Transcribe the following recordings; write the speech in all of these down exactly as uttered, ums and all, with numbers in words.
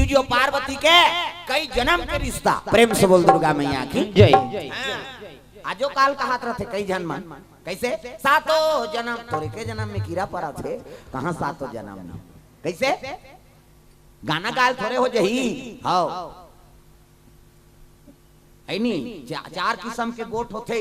शिव जी और पार्वती के कई जन्म के रिश्ता। प्रेम से बोल दुर्गा मैया की जय। हाँ। आजो काल कहात रथे कई झन मन, कैसे? सातों जन्म, तोरे के जन्म में कीरा परा थे, कहाँ सातों जन्म में? कैसे? गाना गाल थोरे हो जही। हाँ। है नी? चा-, चार किसम के गोठ होथे।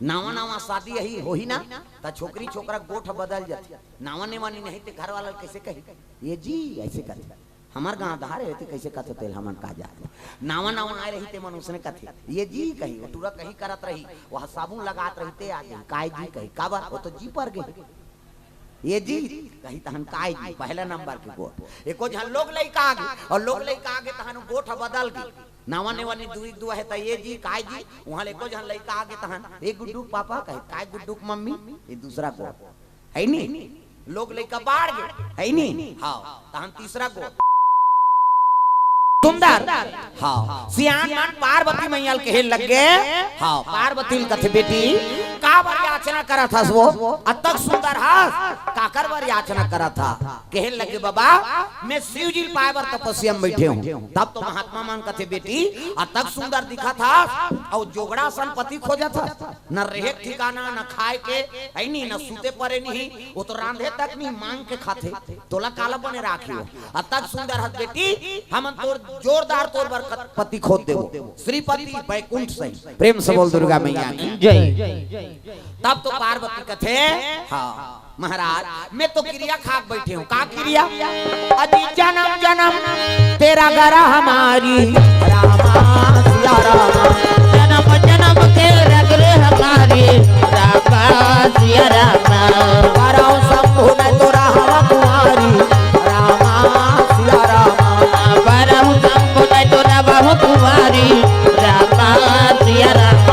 नावा नावा शादी अही होही ना, त छोकरी छोकरा गोठ बदल जाथे। नावा नेवा नी नहीं ते घर वाला कैसे कही, "ये जी," ऐसे करथे। हमर गांव धार हे ते कैसे कथे तेल हमन का जात। नावा नावा आए रही ते मन उसने कथे, "ये जी," कही, वो टूरा कहीं करत रही, वह साबुन लगात रही ते आ गई, "काय जी?" कही, "काबर?" वो तो जी पर गई। "ये जी," कही तहन, "काय जी?" पहला नंबर के गोठ। एको झन लोग लइका आगे, और लोग लइका आगे तहन गोठ बदल गई। नावा नेवा नी दुई दुआ हे त "ये जी," "काय जी?" वहां ले एको झन लइका आगे तहन, "ए गुड्डू के पापा," कहे, "काय गुड्डू के मम्मी?" ये दूसरा गोठ। है नी? लोग लइका बाढ़ गे। है नी? हाँ, तहन तीसरा गोठ। सुंदर। हाँ, सियान मन पार्वती मैया ल कहे लग गे। हाँ, पार्वती ल कथे, "बेटी, काबर याचना करत हस वो? अतक सुंदर हस, काकर बर याचना करत हस?" कहे लग गे, "बाबा, मैं शिव जी ल पाए बर तपस्या में बैठे हूँ।" तब तो महात्मा मन कथे, "बेटी, अतक सुंदर दिखत हस, अउ जोगड़ा असन पति खोजत हस?" न रहे के ठिकाना, न खाए के, है नी, न सूते परे नहीं, वो तो रांधे तक नहीं, मांग के खाथे। तोला काला बने राखी हो। अतक सुंदर हस बेटी, हमन तोर जोरदार तोर बर कत-, पति खोज देबो। श्रीपति बैकुंठ सही। प्रेम से बोल दुर्गा मैया की जय। तब तो पार्वती कथे, हाँ, महाराज, मैं तो किरिया खाक बैठे हूँ। का किरिया? अजी जन्म जन्म तेरा गरा हमारी, रामा सिया रामा। जन्म जन्म तेरा गरा हमारी, रामा सिया रामा। करौ शंभु न तो रहवा कुंवारी, रामा सिया रामा। करौ शंभु न तो रहवा कुंवारी, रामा सिया रामा।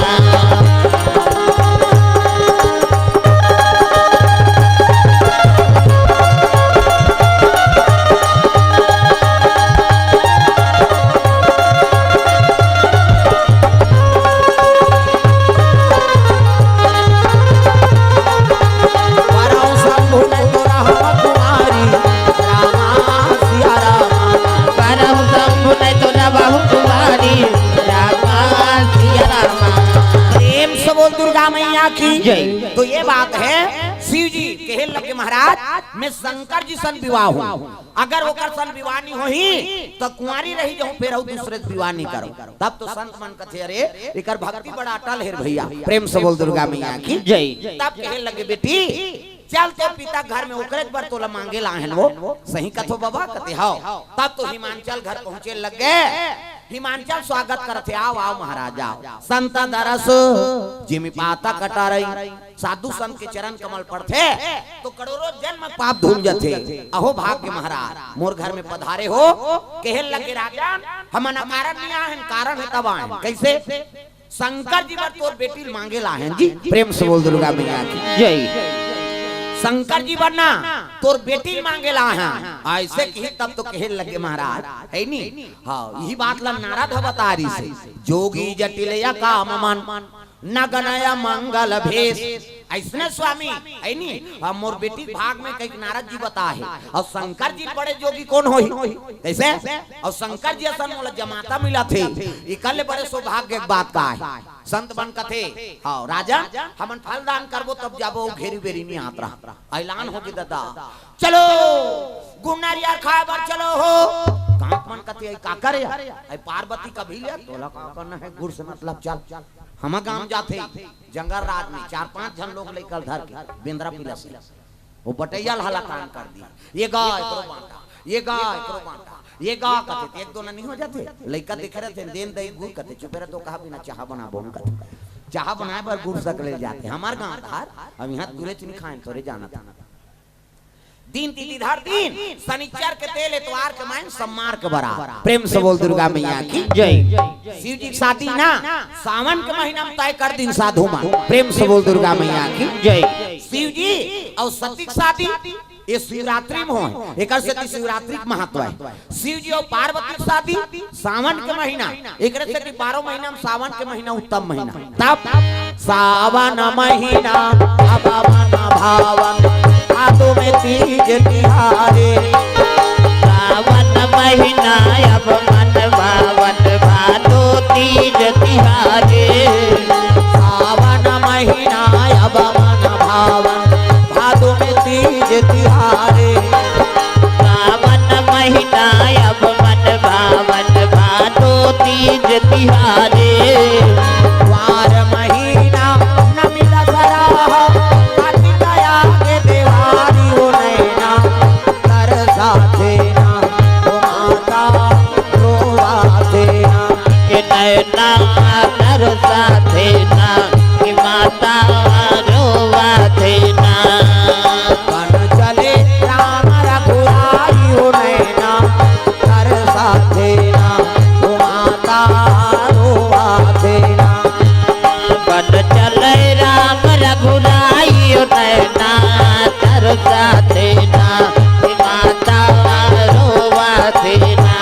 परम शंभु न तो रहवा कुंवारी, रामा सिया रामा। परम शंभु न तो रहवा कुंवारी, रामा सिया रामा। प्रेम से बोल दुर्गा मैया की जय। तो ये बात है, शिव जी कहे लगे, "महाराज, मैं शंकर जी सन विवाह हूँ, अगर ओकर सन विवाह नहीं होही, तो कुंवारी रही जाऊँ, फिर अउ दूसरे से विवाह नहीं करूँ।" तब तो संत मन कथे, "अरे, एकर भक्ति बड़ा अटल हे रे भैया।" प्रेम से बोल दुर्गा मैया की जय। तब कहे लगे, "बेटी, चल तो पिता घर में ओकरे बर तोला मांगे लाहन वो।" "सही कथो बाबा?" कथे, "हव।" तब तो हिमांचल घर पहुंचे लग गे। हिमांचल स्वागत करथे, "आव, आव महाराज, आव।" संत दरस जिमि पातक टरई। साधु संत के चरण कमल पड़थे तो करोड़ों जन्म पाप धुल जथे। अहो भाग्य महाराज, मोर घर में पधारे हो। कहे लगे, "राजन, हमन अकारण नहीं आए हन, कारण हे तब आए हन।" कैसे? "शंकर जी बर तोर बेटी ल मांगे लाए हन जी।" प्रेम से बोल दुर्गा मैया की जय। "शंकर जी बर ना, तोर बेटी ल मांगे लाए हन।" ऐसे कही तब तो कहे लगे महाराज, है नी? हाँ, यही बात ला नारद ह बता रही से, "जोगी जटिल या काम मन, नगनय मंगल भेष।" ऐसने स्वामी, है नी? अब मोर बेटी के भाग में कई नारद जी बता हे। अउ शंकर जी बड़े जोगी कोन होही? कैसे? अउ शंकर जी असन मोला जमाता मिला थे। इकर ले बड़े सौभाग्य के बात का हे। संत मन कथे, "हाँ, राजा, हमन फल दान करबो तब जाबो, घेरी बेरी नहीं आत रहा।" ऐलान हो गे दादा। "चलो, गुड़ नरियर खाए बर चलो हो।" गाँव मन कथे, "अई काकर या? अई पार्वती कभी ले, तोला का करना हे गुड़ से मतलब, चल।" हम गाँव जाथे, जंगल राज में चार पांच झन लोग लइका ल धर के बेंदरा पिला से। वो बटैया ल हलाकान कर दिया। "ये गा, एकरो बांटा, ये गा, एकरो बांटा, ये गा," कथे, एक दो न नहीं हो जाथे। लइका देखे रहथे, "देन दई गुड़," कथे, "चुपे रह तो कहा बिना चाहा बनाबो," कथे। चाहा बनाए बर गुड़ सकले जाथे। हमर गाँव धार, अब यहाँ तुरे चुनी खाए, थोरे जानत। दिन तिथि धर दिन, शनिचर के तेल, एतवार के माइन, सम्मार के बरात। प्रेम से बोल दुर्गा मैया की जय। शिव जी के शादी ना सावन के महीना में तय कर दिन साधु मन। प्रेम से बोल दुर्गा मैया की जय। शिव जी अउ सती के शादी ये शिवरात्रि में होय, एकर सेती शिवरात्रि के महत्व हे। शिव जी अउ पार्वती के शादी सावन के महीना, एकरे सेती बारह महीना में सावन के महीना उत्तम महीना। तब सावन महीना पावन भावन, आदो में तीज तिहारे। सावन महीना अब तरसाथे ना, कि माता रोवाथे ना। बन चले राम रघुराई ओ नैना, तरसाथे ना, ओ माता रोवाथे ना। बन चले राम रघुराई ओ नैना, तरसाथे ना, कि माता रोवाथे ना।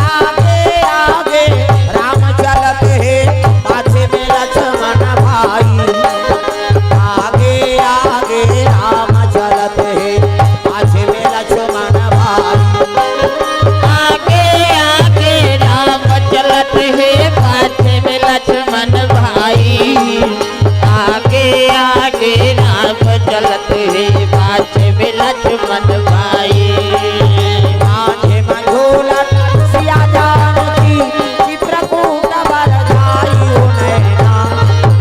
आगे आगे राम चलत हे, पाछे में लक्ष्मण भाई। आगे आगे राम चलत हे, पाछे में लक्ष्मण भाई। आगे आगे राम चलत हे, पाछे में लक्ष्मण भाई। आगे आगे राम चलत हे, पाछे में लक्ष्मण भाई। माथे में झूलत सिया जानकी, चित्रकूट बरदाई ओ नैना,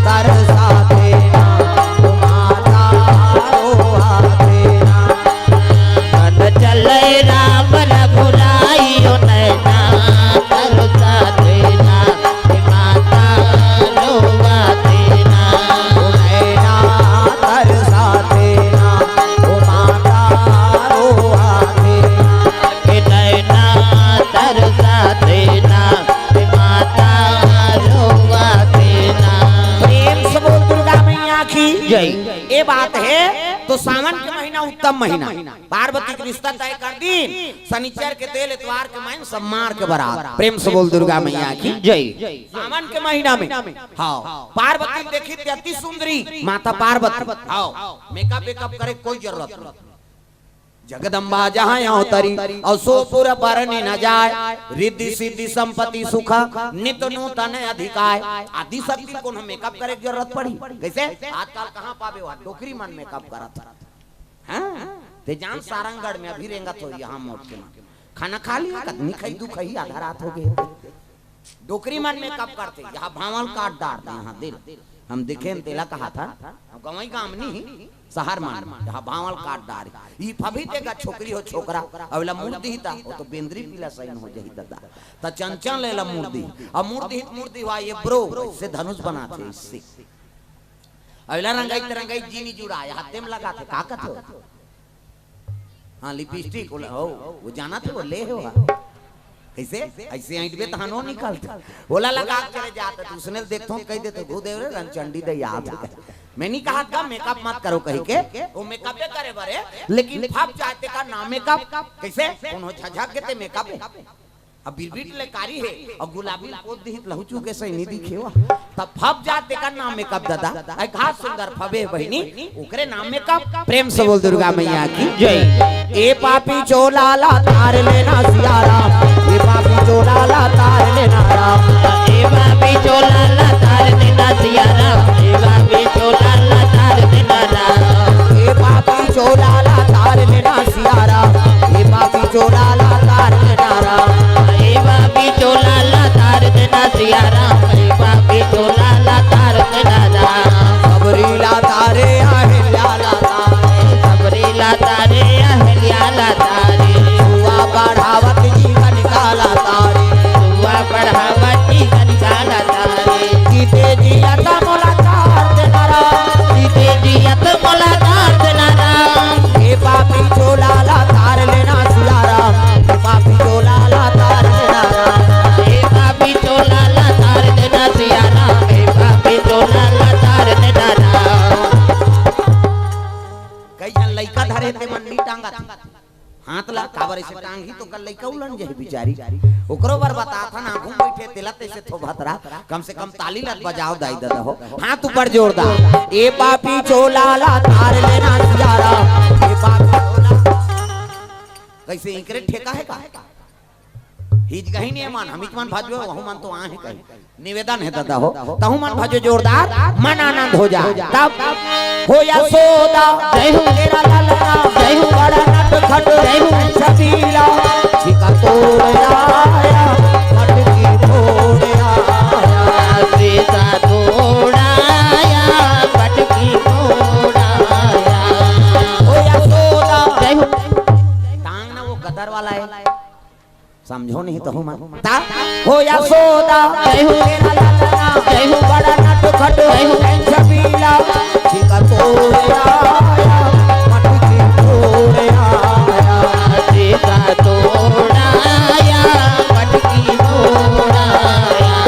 तरसाथे ना, ओ माता रोवाथे ना। बन चले राम रघुराई ओ नैना, तरसाथे ना, हे माता रोवाथे ना। ओ नैना तरसाथे ना, ओ माता रोवाथे ना। हे नैना तरसाथे ना, हे माता रोवाथे ना। प्रेम से बोल दुर्गा मैया की जय। ये बात है तो सावन के महीना उत्तम महीना। पार्वती के रिश्ता तय कर दीन। शनिचर के तेल, एतवार के माइन सब मार के बरात। प्रेम से बोल दुर्गा मैया की जय। सावन के महीना में, हाँ, पार्वती देखी थी अति सुंदरी माता पार्वती। हाँ, मेकअप वेकअप करे कोई जरूरत नहीं। जगदम्बा जहाँ अवतरी, अउ सो पुर बरनि न जाय। रिद्धि सिद्धि संपत्ति सुख, नित नूतन अधिकाय। आदि शक्ति कोनो मेकअप करे के जरूरत पड़ी? कैसे? आजकल कहाँ पाबे, वहाँ डोकरी मन मेकअप करत हे। हाँ, ते जान सारंगढ़ में अभी रेंगत हो, यहाँ मोट के मन। खाना खा लिया, कतनी खाई, दू खाई, आधा रात हो गए। डोकरी मन मेकअप करथे, यहाँ भांवल काट डारथे, यहाँ दिल। हम देखेन तेला कहाथन, हम गंवई गाम नहीं, शहर मन, यहाँ भांवल काट डारे। ई फभी तेगा छोकरी हो छोकरा, अउ एला मुड़ दिही ता, वो तो बेंदरी पीला सही हो जाही दादा। त चंचल एला मुड़ दिही, अउ मुड़ दिही, मुड़ दिही, वाह, ये ब्रो, इससे धनुष बनाथे, इससे। अउ एला रंगाई ते रंगाई जी नी जुड़ाय, हाथे में लगाथे, का कथे हो? हाँ, लिपस्टिक, ओला, हो, वो जानथे, वो ले हो, हाँ। कैसे? ऐसे ऐंठबे तहान वो निकलथे। ओला लगा के चले जाथे, त उसने देखथों, कहि देथे, "भूदेव रे, रंचंडी दे याद है।" मैं नहीं कहा था मेकअप मत करो कहि के, वो मेकअपे करे बरे, लेकिन फब जाय तेकर नाम मेकअप। कैसे? कोनो झझक के ते मेकअप है। अब बिरबिट ले कारी हे अउ गुलाबी पोत दिही त लहुचू के सही नी दिखे वा। तब फब जाय तेकर नाम मेकअप दादा। ऐ घास सुंदर फबे बहिनी, ओकरे नाम मेकअप। प्रेम से बोल दुर्गा मैया की जय। ए पापी चोला ला तार लेना सिया राम, ए पापी चोला ला तार लेना राम। ए पापी चोला ला तार लेना सिया राम, ए पापी चोला ला तार लेना राम। ए पापी चोला ला तार लेना सिया राम, ए पापी चोला ला तार देना राम। ए पापी चोला ला तार देना सिया राम, ए पापी चोला ला तार देना राम। सबरी ला तारे अहिल्या ला तारे, सबरी ला तारे अहिल्या ला तारे। सुआ बढ़ावत जी कनिका ला तारे, सुआ बढ़ावत जी कनिका ला तारे। जीते जियत मोला तार देना राम, जीते जियत मोला तार देना राम। ए पापी चोला ला तार लेना सिया राम, ए पापी चोला ला तार लेना राम। ए पापी चोला ला तार देना सिया राम, ए पापी चोला ला तार देना राम। कई झन लइका धरे ते मन नी टांगत। हाथ ला काबर ऐसे टांगही तो कल लइका उलन जाही बिचारी। ओकरो बर बताथन, आगू में बइठे तेला तइसे थोभत रहा। कम से कम ताली ला बजाव दाई ददा हो। हाथ ऊपर जोरदार। ए पापी चोला ला तार लेना सिया राम। ए पापी चोला। कइसे इकरे ठेका हे का? हिच गही नहीं मन, हम हिच मन भजबे, वहू मन तो आहे कही। निवेदन हे दादा हो, तहू मन भजो जोरदार, मन आनंद हो जाय। तब हो यशोदा, जय हो। तेरा लाल राम, जय हो। बड़ा नटखट, जय हो। छबीला, छिका तोड़ आया, मटकी फोड़ आया। सीता तोड़ आया, मटकी फोड़ आया। हो यशोदा, जय हो। टांग ना वो गदर वाला हे। समझो नहीं तो हूँ मैं। ता हो यशोदा, जय हो। तेरा ललना, जय हो। बड़ा नटखट, जय हो। छबीला, चिका तोड़ आया, मटकी तोड़ आया। चिका तोड़ आया, मटकी तोड़ आया।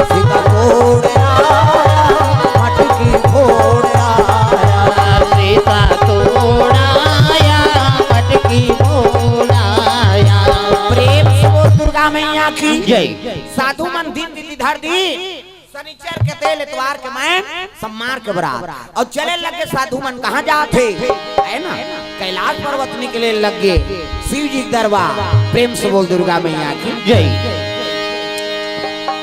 सिका तोड़ आया, मटकी फोड़ आया। सिका तोड़ आया, मटकी फोड़ आया। प्रेम से बोल दुर्गा मैया की जय। साधु मन दिन तिथि धर दी, शनिचर के तेल, एतवार के मैं सम्मार के बरात। अउ चले लगे साधु मन कहाँ जात हे, है ना, कैलाश पर्वत निकले लगे शिव जी के दरबार। प्रेम से बोल दुर्गा मैया की जय।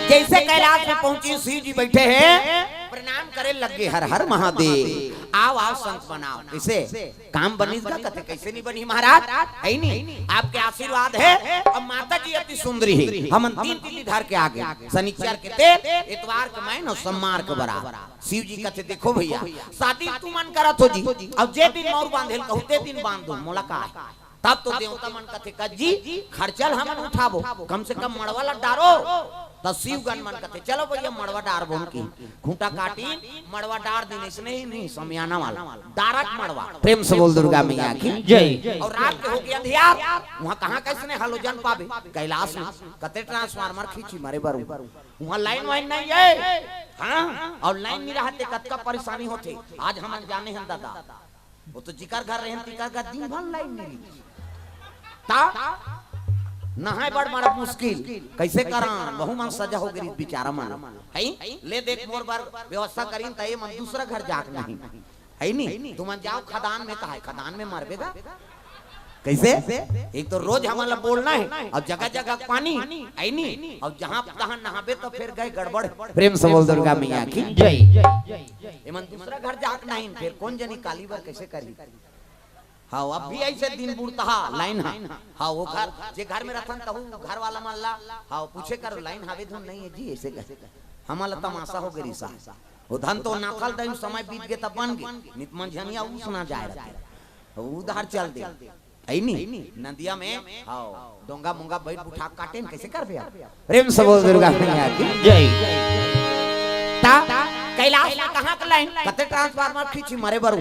जैसे कैलाश में पहुंची, शिव जी बैठे हे, प्रणाम करे लगे, हर हर महादेव, आओ आओ संत बनाओ। कैसे काम बनिस गा? कथे, कैसे नहीं बनी महाराज, है नहीं, आपके आशीर्वाद है। अब माता जी अति सुंदरी है, हमन दिन तिथि धर के आगे, शनिचर के तेल, एतवार के मैं अउ सम्मार के बरात। शिव जी कथे, देखो भैया, शादी तुमन करत हो जी, अब जे दिन मौर बांधेल कहू ते दिन बांध दो, मोला का है? तब तो देवता मन कथे, कज्जी, खर्चा ल हमन उठाबो, कम से कम मड़वा ल डारो। त शिवगन मन कथे, चलो भैया, मड़वा डारबो। उनकी खूंटा काटिन, मड़वा डार दिन, इसने ही नहीं, समियाना वाला, डारक मड़वा। प्रेम से बोल दुर्गा मैया की जय। अउ रात के होगे अंधियार, वहाँ कहाँ कैसने halogen पाबे? कैलाश में कते transformer खींची मरे बरू, वहाँ line वाइन नहीं है। हाँ, अउ line नहीं रहते कतका परेशानी होथे। आज हमन जाने हन दादा, वो तो जिकर घर रहेन, तिकर घर दिन भर line नहीं रही। ता नहाए बड़ मारा मुश्किल, कैसे करां? वहू मन सजा हो गई बेचारा मन। है ले देख, मोर बर व्यवस्था करीन, त ये मन दूसरा घर जाक नहीं। है नी, तुमन जाओ खदान में, कहा है खदान में मरबे गा। कैसे? एक तो रोज हमन ला बोलना है, अउ जगह जगह पानी, है नी, अउ जहाँ तहाँ नहाबे तो फिर गए गड़बड़। प्रेम से बोल दुर्गा मैया की जय। एमन दूसरा घर जात नहीं, फिर कौन जनी काली बर कैसे करी? हाँ, अब भी ऐसे दिन बुड़ता हा, line हा। हाँ, वो घर, जे घर में रहथन, तहु घर वाला मन ला, हाँ, पूछे करो, line हावे धुन नहीं है जी, ऐसे कर। हमन ला तमाशा हो गई सा। वो धन तो नाखल दई, समय बीत गे तब बन गे, नित मंझनिया उस ना जाए रहते। उधार चल दे। ऐनी नदिया में, हाँ, डोंगा मोंगा बैठ बुठा काटे न, कैसे करबे आप? प्रेम से बोल दुर्गा मैया की जय। ता कैलाश में कहाँ के line? कते transformer खींची मरे बरू।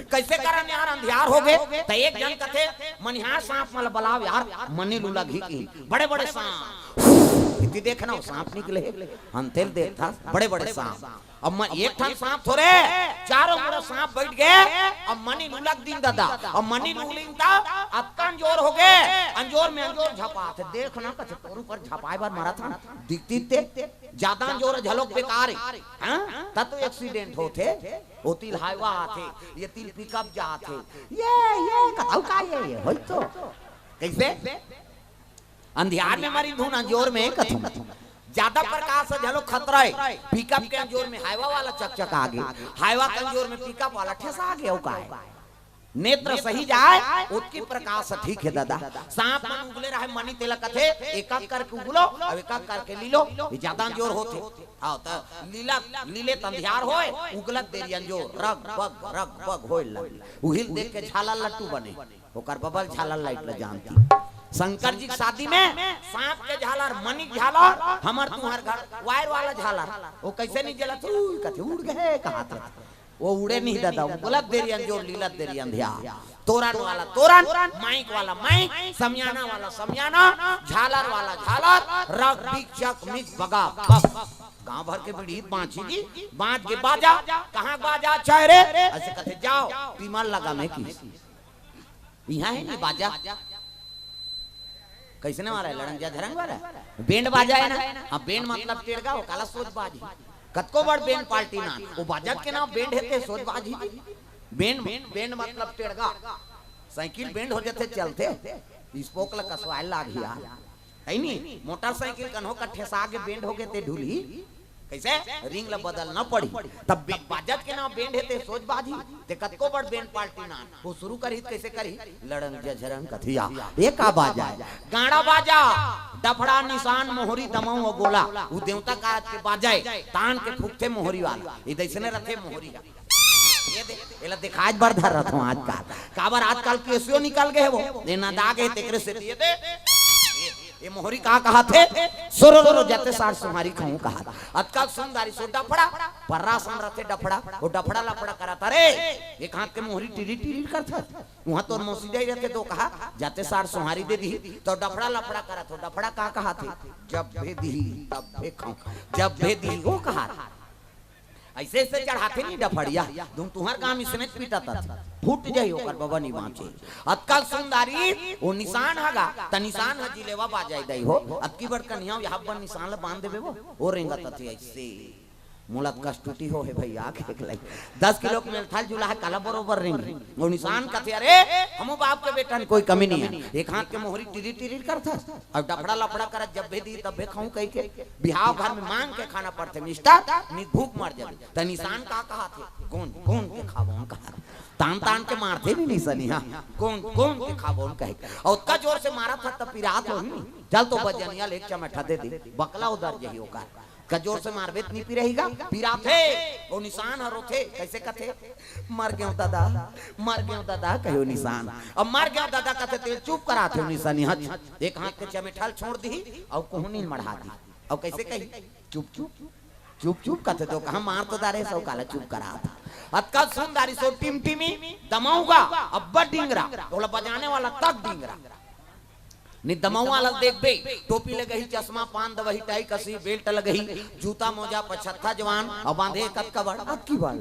कैसे करन यार, अंधियार हो गए। त एक जन कथे, मनिहार सांप मन ला बलाव यार, मनी लूला घी की। बड़े बड़े सांप। इति देखना, वो सांप निकले। अंतेल देखता, बड़े बड़े सांप। अब मैं एक ठन सांप थोरे, चारों मुड़ा सांप बैठ गए। अब मनी लुलक दिन दादा, अब मनी लुलिन ता अतका अंजोर हो गए, अंजोर में अंजोर झपात हे। देख ना, कथे तोर ऊपर झपाए बर मरत हन, दिखती ते ज्यादा अंजोर झलोक बेकार है। हाँ? तब तो accident होथे, वो तिल हाईवा आथे, ये तिल pickup जाथे, ये, ये कथऊ का ये, ये होई तो। कैसे? अंधियार में मरी धुन अंजोर में कथू। ज्यादा प्रकाश से झलो खतरा है। Pickup के अंजोर में हाईवा वाला चकचका गे, हाईवा के अंजोर में pickup वाला ठेसा गे, अउ का है? नेत्र सही जाए, ओतकी प्रकाश ठीक है दादा। सांप मन उगले रहे मनी तेला कथे, एक एक करके उगलो, अब एक एक करके लीलो, ये ज्यादा अंजोर होथे। हाँ, त लीला, लीले त अंधियार होए, उगलत देरी अंजोर, रग बग, रग बग होए लगे। उहिल देख के झालर लट्टू बने। ओकर बबल झालर light ल जानती। शंकर जी के शादी में सांप के झालर, मनी के झालर, हमर तुहर घर wire वाला झालर, वो कैसे नहीं जलत, उई कथे उड़ गए कहात रहत। वो उड़े नहीं दादा, वो गलत देरी अंजोर, लीलत देरी अंधियार। तोरन वाला तोरन, माइक वाला माइक, समियाना वाला समियाना, झालर वाला झालर, रग बिग चक मिक बगा बग। गांव भर के बीड़ी बांची जी, बांच के बाजा, कहाँ बाजा चाहे रे? ऐसे कथे जाओ, तीमल लगा में की। इहाँ है नहीं बाजा। कैसने वाला है? लड़ंग जा धरंग वाला है? Band बाजा है ना? हाँ, band मतलब टेड़गा, वो काला सोज बाजी। कतको बड़ band party ना, वो बाजा के नाम band है ते सोज बाजी। Band, band मतलब टेड़गा। साइकिल band हो जाते चलते, spoke ला कसवाए लाग यार। है नी? मोटरसाइकिल कन्हो का ठेसा के band हो गए ते ढूली। कइसे? रिंग ल बदलना पड़ही। तब बे-, बाजत के नाम बैंड हे ते सोच बाजही। ते कतको बड़ बैंड पार्टी ना, वो शुरू करही त कइसे करही? लड़ंग जझरंग कथिया, ये का बाजा हे? गाड़ा बाजा, डफड़ा, निसान, मोहरी, दमऊ अउ गोला, वो देवता काज के बाजा हे, तान के फूकथे मोहरी वाला। ये दइसने रथे मोहरी ह। ये दे, एला दिखाए बर धर रथों आजकल। काबर आजकल केसियो निकल गे हे वो। ये नंदा गे हे तेकरे से ये दे। ये मोहरी का कहाथे? सोरो रो रो जाते सार सोहारी खाऊं कहा। अतका सुंदरी सो डफड़ा, पर्रा सन रथे डफड़ा, वो डफड़ा लफड़ा करत, अरे, एक हाथ के मोहरी टिरी टिरी करत। उहाँ तोर मौसी जाई रथे दो कहा, जाते सार सोहारी दे दी, तो डफड़ा लफड़ा करत हो, डफड़ा का कहाथे? जब भे दी, तब भे खाऊं, जब भे दी, वो कहा। अइसे अइसे चढ़ाथे नहीं डफड़िया, तुम तुहर गांव इसने पीटा तत फूट जाई ओकर बबा नहीं बांचे। अतका सुंदरी वो निसान हगा, त निसान ह जिलेवा बाजाई दई हो, अतकी बड़ कन्हिया यहाँ बन निसान ल बांध देबे वो, वो रेंगत अथे अइसे। मोला कस टूटी हो हे भैया, आंख देख लई। दस किलो के मेलथाल जुला हे, काला बरोबर रेंगी। वो निसान कथे, अरे, हमो बाप के बेटा न, कोई कमी नहीं हे। एक हाथ के मोहरी टिरी टिरी करथस, अउ डफड़ा लफड़ा करत, जब भे दी, तब भे खाऊं कहि के। बिहाव घर में मांग के खाना पड़थे, मिस्टर, नहीं भूख मर जाबे। त निसान का कहाथे? गोंद, गोंद के खाबो, हम कहा। तान, तान के मारथे नहीं निसनी, हाँ। गोंद, गोंद के खाबो, हम कहे। अउ ओतका जोर से मारत ह, त पिरात हो नहीं। चल तो बजनिया ले एक चमेठा दे दे, बकला उधर जही ओकर। का जोर से मारबे त नहीं पिरही गा, पिराथे। वो निसान ह रोथे, कइसे कथे? मर गेंव दादा, मर गेंव दादा, कहे वो निसान। अब मर गेंव दादा कथे, तेल चुप कराथे वो निसनी, हच। एक हाथ के चमेठा ल छोड़ दी, अउ कोहनी ल मढ़ा दी। अउ कइसे कही? चुप, चुप, चुप, चुप कथे तो कहा, मार तो डारे सो काला चुप करात। अतका सुंदरी सो टिमटिमी, दमऊ गा, अब्बड़ डिंगरा, ओला बजाने वाला तक डिंगरा। नहीं दमऊ वाला देखबे, टोपी लगही, चश्मा, पान दवही, टाई कसी, बेल्ट लगही, जूता मोजा, पछत्था जवान, अउ बांधे कतका बड़, अतकी बड़।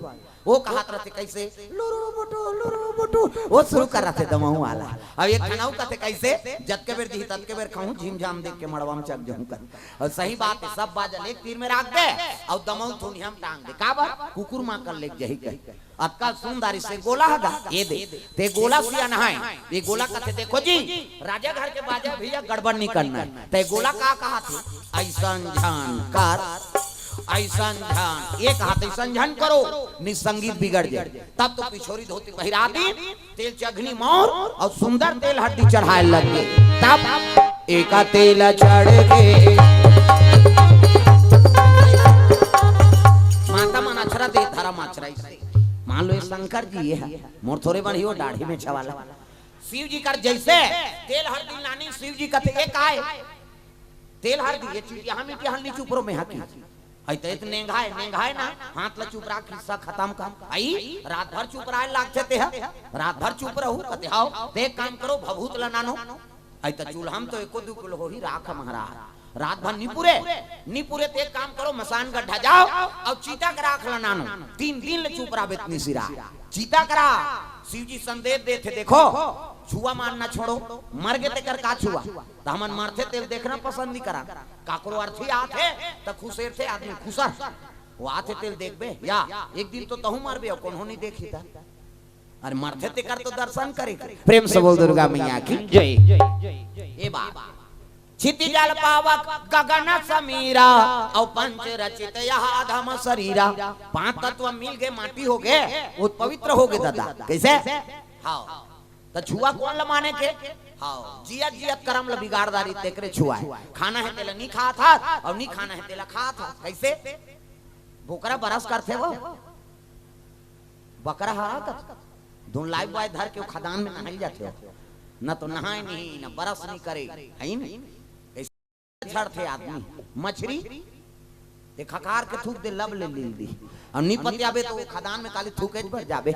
वो कहत रथे कइसे? लुरु बुटु, लुरु बुटु। वो शुरू कर रथे दमऊ वाला। अब एक ठन अउ कथे कइसे? जतके बेर दिही, ततके बेर खाऊं, झिमझाम देख के मड़वा में चक जाऊं कर। अउ सही बात हे, सब बाजा ल एक तीर में राख दे, अउ दमऊ थुनिया में टांग दे। काबर? कुकुर मां कर लेके जही कही। अतका सुंदरी से गोला हगा, ये दे। ते गोला सियान हे, ये गोला कथे, देखो जी, राजा घर के बाजा भैया गड़बड़ नहीं करना हे। ते गोला का कहाथे? अइसन झन कर, अइसन झन, ये कहाथे, अइसन झन करो, नहीं संगीत बिगड़ जाए। तब तो पिछोरी धोती पहिरा दी, तेल चघनी मौर अउ सुंदर तेल हड्डी चढ़ाए लग गे। तब एका तेल चढ़ गे। माता मन अछरा दे, धरम अछरा इसे। मान लो ये शंकर जी ये हे, मोर थोरे बन ही वो दाढ़ी में छवाला। शिव जी कर जइसे तेल हड्डी लानी, शिव जी कथे, "ए काय? तेल हड्डी, ये चीज यहाँ मिट्टी हल्दी चुपरो में हकी।" अइ त इत नेंघाय, नेंघाय ना, हाथ ल चुप राख, हिस्सा खतम कर। अइ रात भर चुप राय लागथे ते ह, रात भर चुप रहू, कथे, "हव, ते एक काम करो, भभूत ल नानो।" अइ त चूल्हा म तो एको दू किलो होही राख महाराज। रात भर नी पुरे, नी पुरे ते एक काम करो, मसान गड्ढा जाओ अउ चीता के राख ल नानो। तीन दिन ले चुप राबे त नी सिरा। चीता के राख, शिव जी संदेश देथे, देखो, छुआ मारना छोड़ो, मर गे तेकर का छुआ? त हमन मरथे तेल देखना पसंद नी करन। काकरो अर्थी आथे त खुसेरथे आदमी खुसर। वो आथे तेल देखबे या एक दिन तो तहू मरबे अउ कोनो नी देखी त। अरे मरथे तेकर तो दर्शन करे। प्रेम से बोल दुर्गा मैया की जय। ए बाबा, क्षिति जल पावक गगन समीरा, अउ पंच रचित यह अधम शरीरा। पांच तत्व मिल गे, माटी हो गे, वो पवित्र हो गे दादा। कइसे? हाँ। त छुआ कोन ल माने के? हाँ, जियत जियत करम ल बिगाड़ डारी तेकरे छुआ हे। खाना हे तेला नी खात हस, अउ नी खाना हे तेला खात हस। कइसे? बोकरा बरस करथे वो? बकरा हा कथे, धुन लाइफ बॉय धर के वो खदान में नहाई जाथे हो। न तो नहाय नहीं, न बरस नहीं करे, हे नहीं? कइसे झड़थे आदमी? मछरी ते खकार के थूक दे, लब ले लील दी। अउ नी पतियाबे तो वो खदान में काली थूके भर जाबे।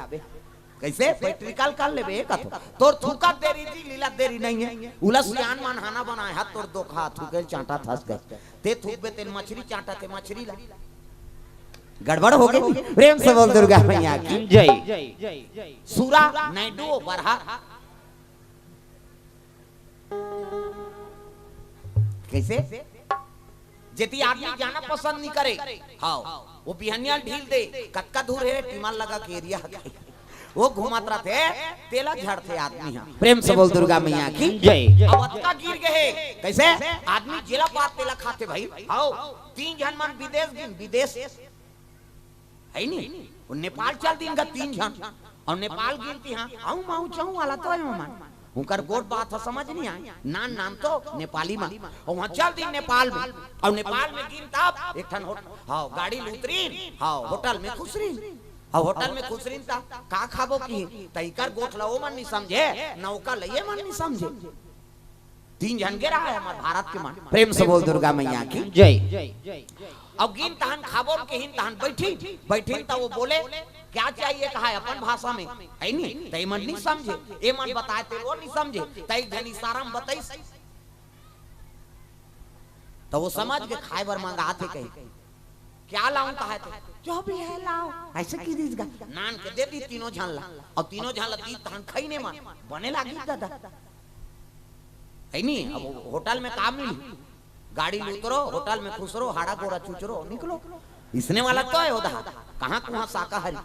कइसे? प्रैक्टिकल कर लेबे, एक कथो। तोर थूकत देरी जी, लीलत देरी नहीं हे। उला सियान मन हाना बनाए हाथ तोर दोखा थूके चांटा थस गए। ते थूकबे तेल मछरी चांटा ते मछरी ला। गड़बड़ हो गे। प्रेम से बोल दुर्गा मैया की जय। सुरा नैडू बरहा। कइसे? जेती आदमी जाना पसंद नी करे। हाँ, वो बिहनिया ढील दे, कतका दूर हे रे, टीमर लगा के एरिया हे। वो घूमत रथे, तेला झड़थे आदमी ह। प्रेम से बोल दुर्गा मैया की जय। अब अतका गिर गए हे, कैसे? आदमी जेला पात तेला खाथे भाई। हाव, तीन झन मन विदेश दिन, विदेश, हे नी? वो नेपाल चल दिन गा तीन झन, अउ नेपाल गिनती हाँ, अउ माऊ चाऊ वाला तो हे मन। उनकर गोठ बात ह समझ नहीं आय, नान नान तो नेपाली मा। अउ वहाँ चल दिन नेपाल में, अउ नेपाल में गिन तब एक ठन होट-, हाव, गाड़ी ल उतरिन, हाव, होटल में खुसरिन। अउ होटल में खुसरिन त का खाबो किही, त इकर गोठ ल ओ मन नहीं समझे, न ओकर ल ये मन नहीं समझे। तीन झन गे रहा हे हमर भारत के मन। प्रेम से बोल दुर्गा मैया की जय। अउ गिन तहन खाबो किहिन तहन बैठिन, बैठिन त वो बोले, "क्या चाहिए?" कहा हे अपन भाषा में, हे नी? त ए मन नहीं समझे, ए मन बताए ते वो नहीं समझे, त एक झन इशारा में बताइस, त वो समझ के खाए बर मंगात हे कही। "क्या लाऊं?" कहा हे, "जो भी है लाओ।" ऐसे कहि दिस गा, नान के दे दी तीनों झन ला, अउ तीनों झन ला दी तहन खइने मन बने लागी दादा, हे नी? अब होटल में का मिली? गाड़ी ल उतरो, होटल में खुसरो, हाड़ा गोड़ा चुचरो, निकलो। इसने वाला तो हे ओदहा, कहाँ कुहाँ शाकाहारी।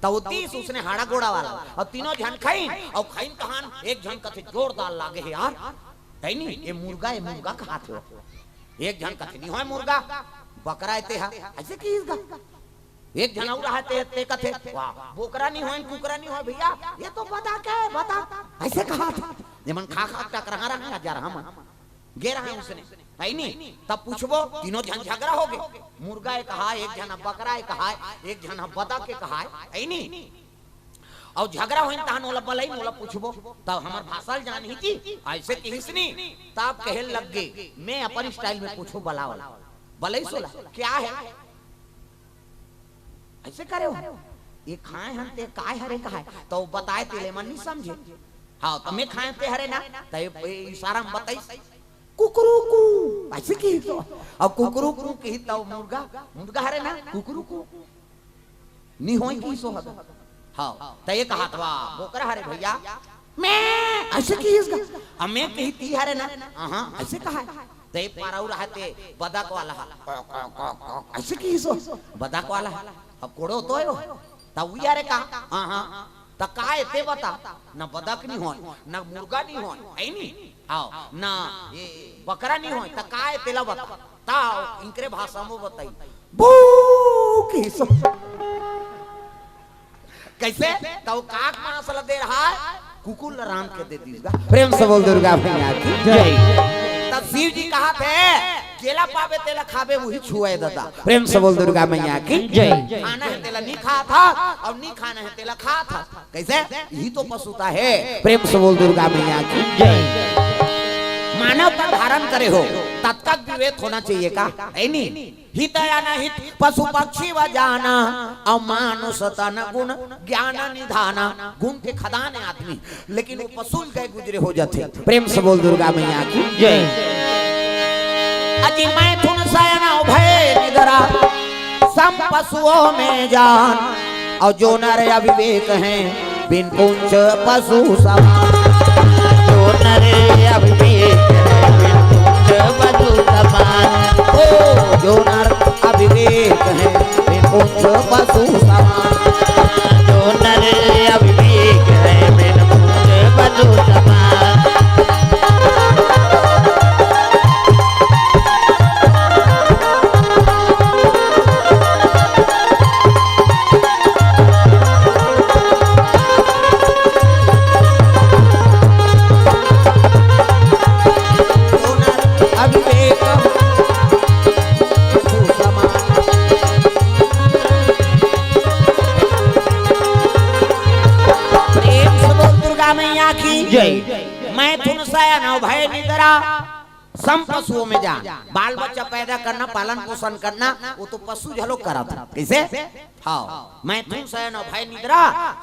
त वो दीस उसने हाड़ा गोड़ा वाला, अउ तीनों झन खइन, अउ खइन तहन एक झन कथे, "जोरदार लागे हे यार।" हे नी? "ए मुर्गा, ए मुर्गा" कहाथे। एक झन कथे, "नहीं होय मुर्गा, बकरा हे तेहा।" ऐसे कहिस गा। एक झन अउ रहा हे ते, ते कथे, "वाह, बोकरा नहीं होय, कुकरा नहीं होय भैया, ये तो बदक हे, बदक।" ऐसे कहाथे। जेमन खा खा टकरा रहा हे, जा रहा मन। गे रहा हे उसने, हे नी? तब पूछबो, तीनों झन झगरा हो गे। मुर्गा ए कहा, एक झन ह बकरा ए कहा, एक झन ह बदक ए कहा, हे नी? अउ झगरा होइन तहन ओला बलई, ओला पूछबो, तब हमर भाषा ल जानही जी, ऐसे किहिस नी, तब कहे लग गे, मैं अपन style में पूछो बलावल, बलई सोला, "क्या है?" ऐसे करे हो, "ये खाए हन ते काय हरे कहाय?" त वो बताए तेले मन नहीं समझे। हाँ, त मैं खाए ते हरे ना, त ये, ये इशारा में बताइस, "कुकरू कू।" ऐसे किहिस तो, अब कुकरू कू किही त मुर्गा, मुर्गा हरे ना, कुकरू कू। नहीं होय किहिस तो हद। हाँ, त ये कहाथे, "वाह, बोकरा हरे भैया।" मैं, ऐसे किहिस गा। अब मैं किही ती हरे ना, हाँ, ऐसे कहाय। त ये पारा अउ रहा हे ते बदक वाला हा, ऐसे किहिस तो, बदक वाला हा। अब कोड़ो तो हे वो। त उही हरे का, हाँ, हाँ। त का हे ते बता, न बदक नहीं होय, न मुर्गा नहीं होय, हे नी? हाव, न ये बकरा नहीं होय, त का हे तेला बता। त इनकरे भाषा में बताई, बू किहिस तो। कैसे? त वो काक मांस ला दे रहा हे, कुकुर ला रांध के दे दिस गा। प्रेम से बोल दुर्गा मैया की जय। त शिव जी कहाथे, "जेला पाबे तेला खाबे, उही छुए दादा।" प्रेम से बोल दुर्गा मैया की जय। खाना हे तेला नहीं खात हस, अउ नहीं खाना हे तेला खात हस। कैसे? इही तो पशुता हे। प्रेम से बोल दुर्गा मैया की जय। मानव तन धारण करे हो, तब तक विवेक होना चाहिए का? हे नी? हित अनहित पशु पक्षी व जाना, अउ मानुष तन गुण ज्ञान निधाना। गुण के खदान हे आदमी, लेकिन वो पशु ल कहे गुजरे हो जाथे। प्रेम से बोल दुर्गा मैया की जय। अति मैथुन शयन अउ भय निद्रा, सम पशुओं में जान। अउ जो नर अविवेक हैं, बिन पुंछ पशु समान। जो नर अविवेक है, बिन पुंछ पशु समान। ओ, जो नर अविवेक है, बिन पुंछ पशु समान। जो नर अविवेक है, बिन पुंछ पशु समान। प्रेम से बोल दुर्गा मैया की जय। मैथुन शयन भय निद्रा, सम पशुओं में जान। बाल बच्चा पैदा करना, पालन पोषण करना, वो तो पशु घलो करत हे। कैसे? हाँ, मैथुन शयन भय निद्रा,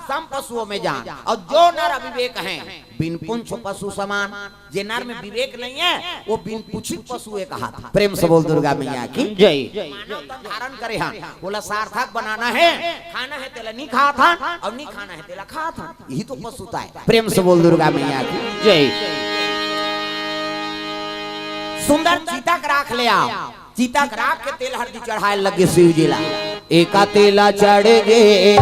सम पशुओं में जान। अउ जो नर अविवेक हैं, बिन पुंछ पशु समान। जे नर में विवेक नहीं हे, वो बिन पुछित पशु ए कहाथे। प्रेम से बोल दुर्गा मैया की जय। मानव तन धारण करे हन, ओला सार्थक बनाना हे, खाना हे तेला नहीं खात हन, अउ नहीं खाना हे तेला खात हन। इही तो पशुता हे। प्रेम से बोल दुर्गा मैया की जय। सुंदर चिता के राख ले आव। चिता के राख के तेल हरदी चढ़ाए लगे शिव जी ला। एका तेला चढ़ गे, एक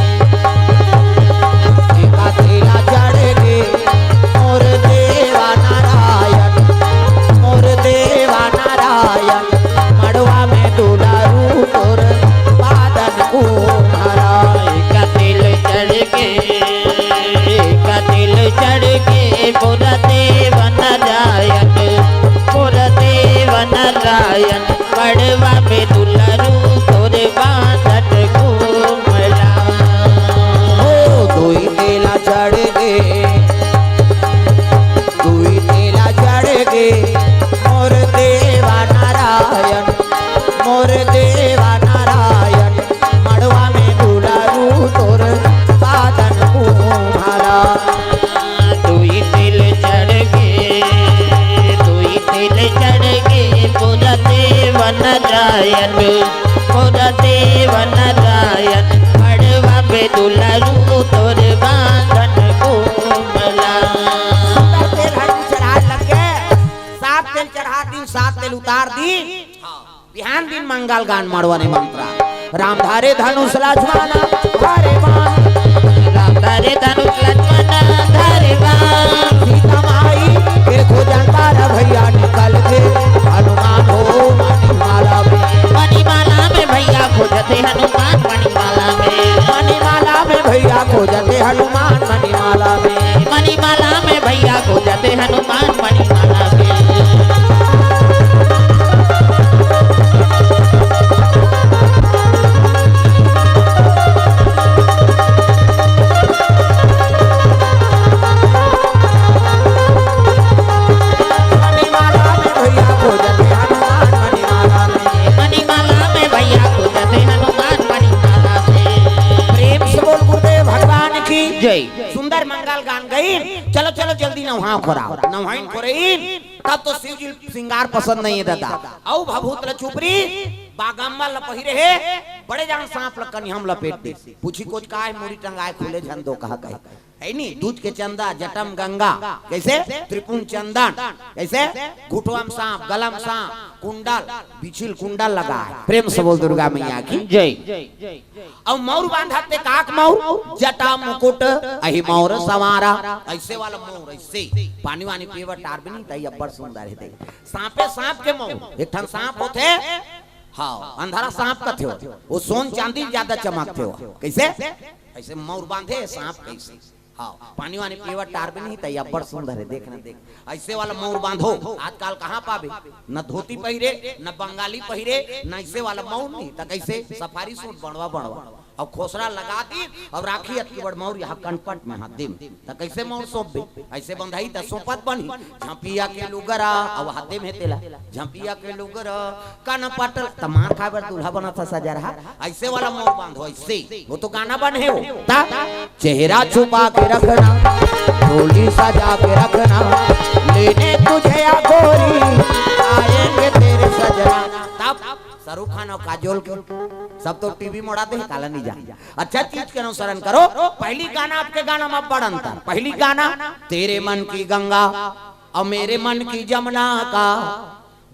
नारायण, मड़वा में दुलरू तोरे बांधन घूमला। ओ दुई तेला चढ़ गे, दुई तेला चढ़ गे, मोर देवा नारायण, मोर देवा नारायण, मड़वा में दुलरू तोर बांधन घूमला। दुई तेल चढ़ गे, दुई तेल चढ़ गे, मोर देवा नारायण, मोर देवा नारायण, मड़वा में दुलरू तोर बांधन घूमला। सुंदर तेल हर चढ़ाए लग गे, सात तेल चढ़ा दिन, सात तेल उतार दिन। बिहान दिन मंगल गान मड़वा ने मंत्रा। राम धरे धनुष लक्ष्मण धरे बाण। राम धरे धनुष लक्ष्मण धरे बाण। सीता माई के खोजन तारा भैया निकल गे हनुमान हो मणिमाला में। मणिमाला में भैया खोजते हनुमान मणिमाला में। मणिमाला में भैया खोजते हनुमान मणिमाला में। मणिमाला में भैया खोजते हनुमान मणिमाला में। मणिमाला में भैया खोजते हनुमान मणिमाला में। मणिमाला में भैया खोजते हनुमान मणिमाला में। प्रेम से बोल गुरुदेव भगवान की जय। सुंदर मंगल गान गई। चलो चलो जल्दी नहाओ खोराओ। नहाइन खोरइन तब तो शिव जी श्रृंगार पसंद नहीं है दादा। अउ भभूत ल चुपरी, बागम्मा ल पहिरे हे, बड़े जान सांप ल कनिहा म लपेट दे। पूछी कोच का हे, मुड़ी टंगाए खुले झन दो कहा कहे। है नी, दूध के चंदा, जटम गंगा, कैसे? त्रिपुन चंदन, कैसे? घुटवा म सांप, गला म सांप, कुंडल, बिछिल कुंडल लगा है। प्रेम से बोल दुर्गा मैया की जय। अउ मौर बांधत ते काक मौर, जटा मुकुट, अहि मौर संवारा। ऐसे वाला मौर, ऐसे पानी वानी पीवत टार भी नहीं, तई अब्बड़ सुंदर है। देख, सांपे सांप के मौर, एक ठन सांप होथे, हाँ, अंधारा सांप कथे हो, वो सोन चांदी ज्यादा चमकथे हो। कैसे? ऐसे मौर बांधे सांप कैसे? हाँ, पानी वानी पीवत टार भी नहीं, तई अब्बड़ सुंदर है, देख ना देख। ऐसे वाला मौर बांधो, आजकल कहाँ पाबे? न धोती पहिरे, न बंगाली पहिरे, न ऐसे वाला मौर नहीं, त कैसे? सफारी सूट बनवा बनवा। अब खोसरा लगा दी, अब राखी अतकी बड़ मौर यहाँ कनपट में हाथ दे में। त कैसे मौर सौंपबे? ऐसे बंधाई त सौंपत बनही। झंपिया के लुगरा, अब हाथे में तेला। झंपिया के लुगरा, कनपट, त मार खाए बर दूल्हा बनत हे सजरहा। ऐसे वाला मौर बांधो, ऐसे। वो तो गाना बन है वो। ता? चेहरा छुपा के रखना, डोली सजा के रखना, लेने तुझे या गोरी, आएंगे तेरे सजना। तब शाहरुख खान और काजोल के सब तो टीवी मोड़ा दे, काला नहीं जा। अच्छा चीज के अनुसरण करो। पहली गाना आपके गाना में बड़ अंतर। पहली गाना, तेरे मन की गंगा और मेरे मन की जमुना का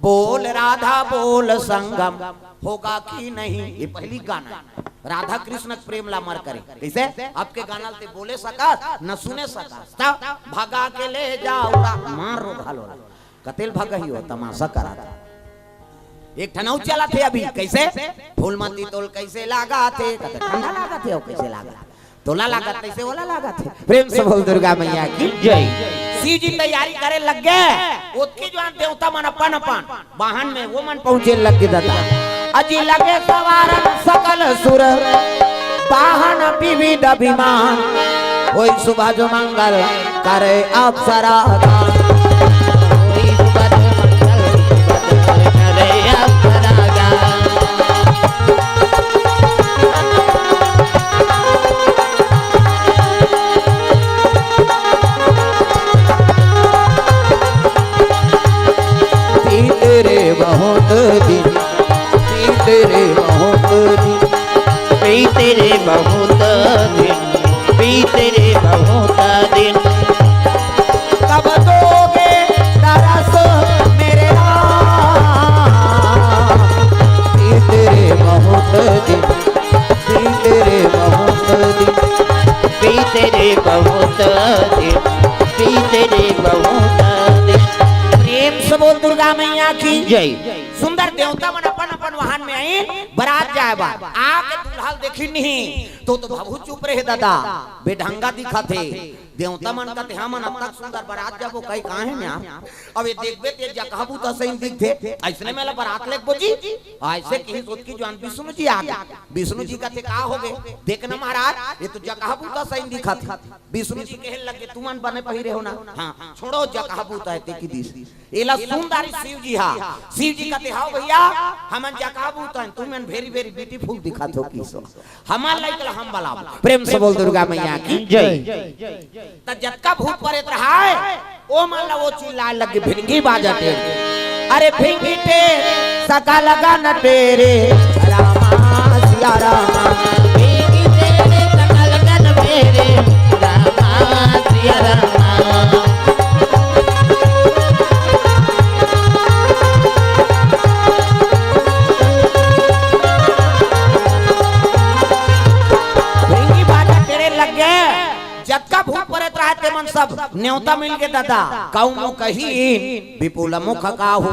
बोल राधा बोल संगम होगा कि नहीं, ये पहली गाना है। राधा कृष्ण के प्रेम ला अमर करे। कैसे? आपके गाना ल ते बोले सकस, न सुने सकस। तब भगा के ले जाओ रा-, मार रो घालो रा। कतेल भगही हो, तमाशा करा था। एक ठन अउ चला थे अभी, कैसे? फूलमती तोल कैसे लागा थे? कते ठंडा लागा थे, और कैसे लागा थे? तोला लागत तैसे ओला लागत हे। प्रेम से बोल दुर्गा मैया की जय। शिव जी तैयारी करे लग गे। ओतकी जुवार देवता मन अपन अपन वाहन में वो मन पहुंचे लग गे दादा। अजी लगे सवारन सकल सुर वाहन विविध विमान। होई सुभज मंगल करे अप्सरा गान। होई सुभज मंगल करे अप्सरा गान। बीते रे बहुत दिन, बीते रे बहुत दिन, बीते रे बहुत दिन, बीते रे बहुत दिन। कब दोगे दरस मेरे राम? बीते रे बहुत दिन, बीते रे बहुत दिन, बीते रे बहुत दिन, बीते रे बहुत दिन। प्रेम से बोल दुर्गा मैया की जय। सुंदर देवता मन अपन अपन वाहन में आइन, बरात जाए बर। आके दूल्हा ल देखिन नहीं, तो, तो भभूत चुप रहे दादा, बेढंगा दिखत हे। देवता मन कथे, "हमन अतक सुंदर बरात जाबो, कई काहे में आप?" अब ये देखबे ते जकहा बूता सही दिखथे, अइसने में ला बरात लेगबो जी। अइसे किहिस ओतकी जुवान विष्णु जी आगे। विष्णु जी कथे, "का होगे? देख न महाराज, ये तो जकहा बूता सही दिखत हे।" विष्णु जी कहे लगे, "तुमन बने पहिरे हो ना?" "हाँ।" "छोड़ो, जकहा बूता हे, ते कि दिस।" एला सुंदर शिव जी हा, शिव जी कथे, "हाव भइया, हमन जकहा बूता हन, तुमन very very beautiful दिखत हो किसो। हमर लइका ला हम बलाबो।" प्रेम से बोल दुर्गा मैया की जय। त जतका भूत परेत रहाय, ओ मन ला ओ चिल्लाय लगे, "भिंगी बाजा टेर।" अरे भिंगी टेर, सका लगा न टेरे, रामा सिया रामा। भिंगी टेर, सका लगा न टेरे, रामा सिया रामा। भिंगी बाजा टेरे लग गे। जतका भूत परेत रहाय, ते मन सब नेवता मिल गे दादा। कऊ मुँह कही, विपुल मुख काहू।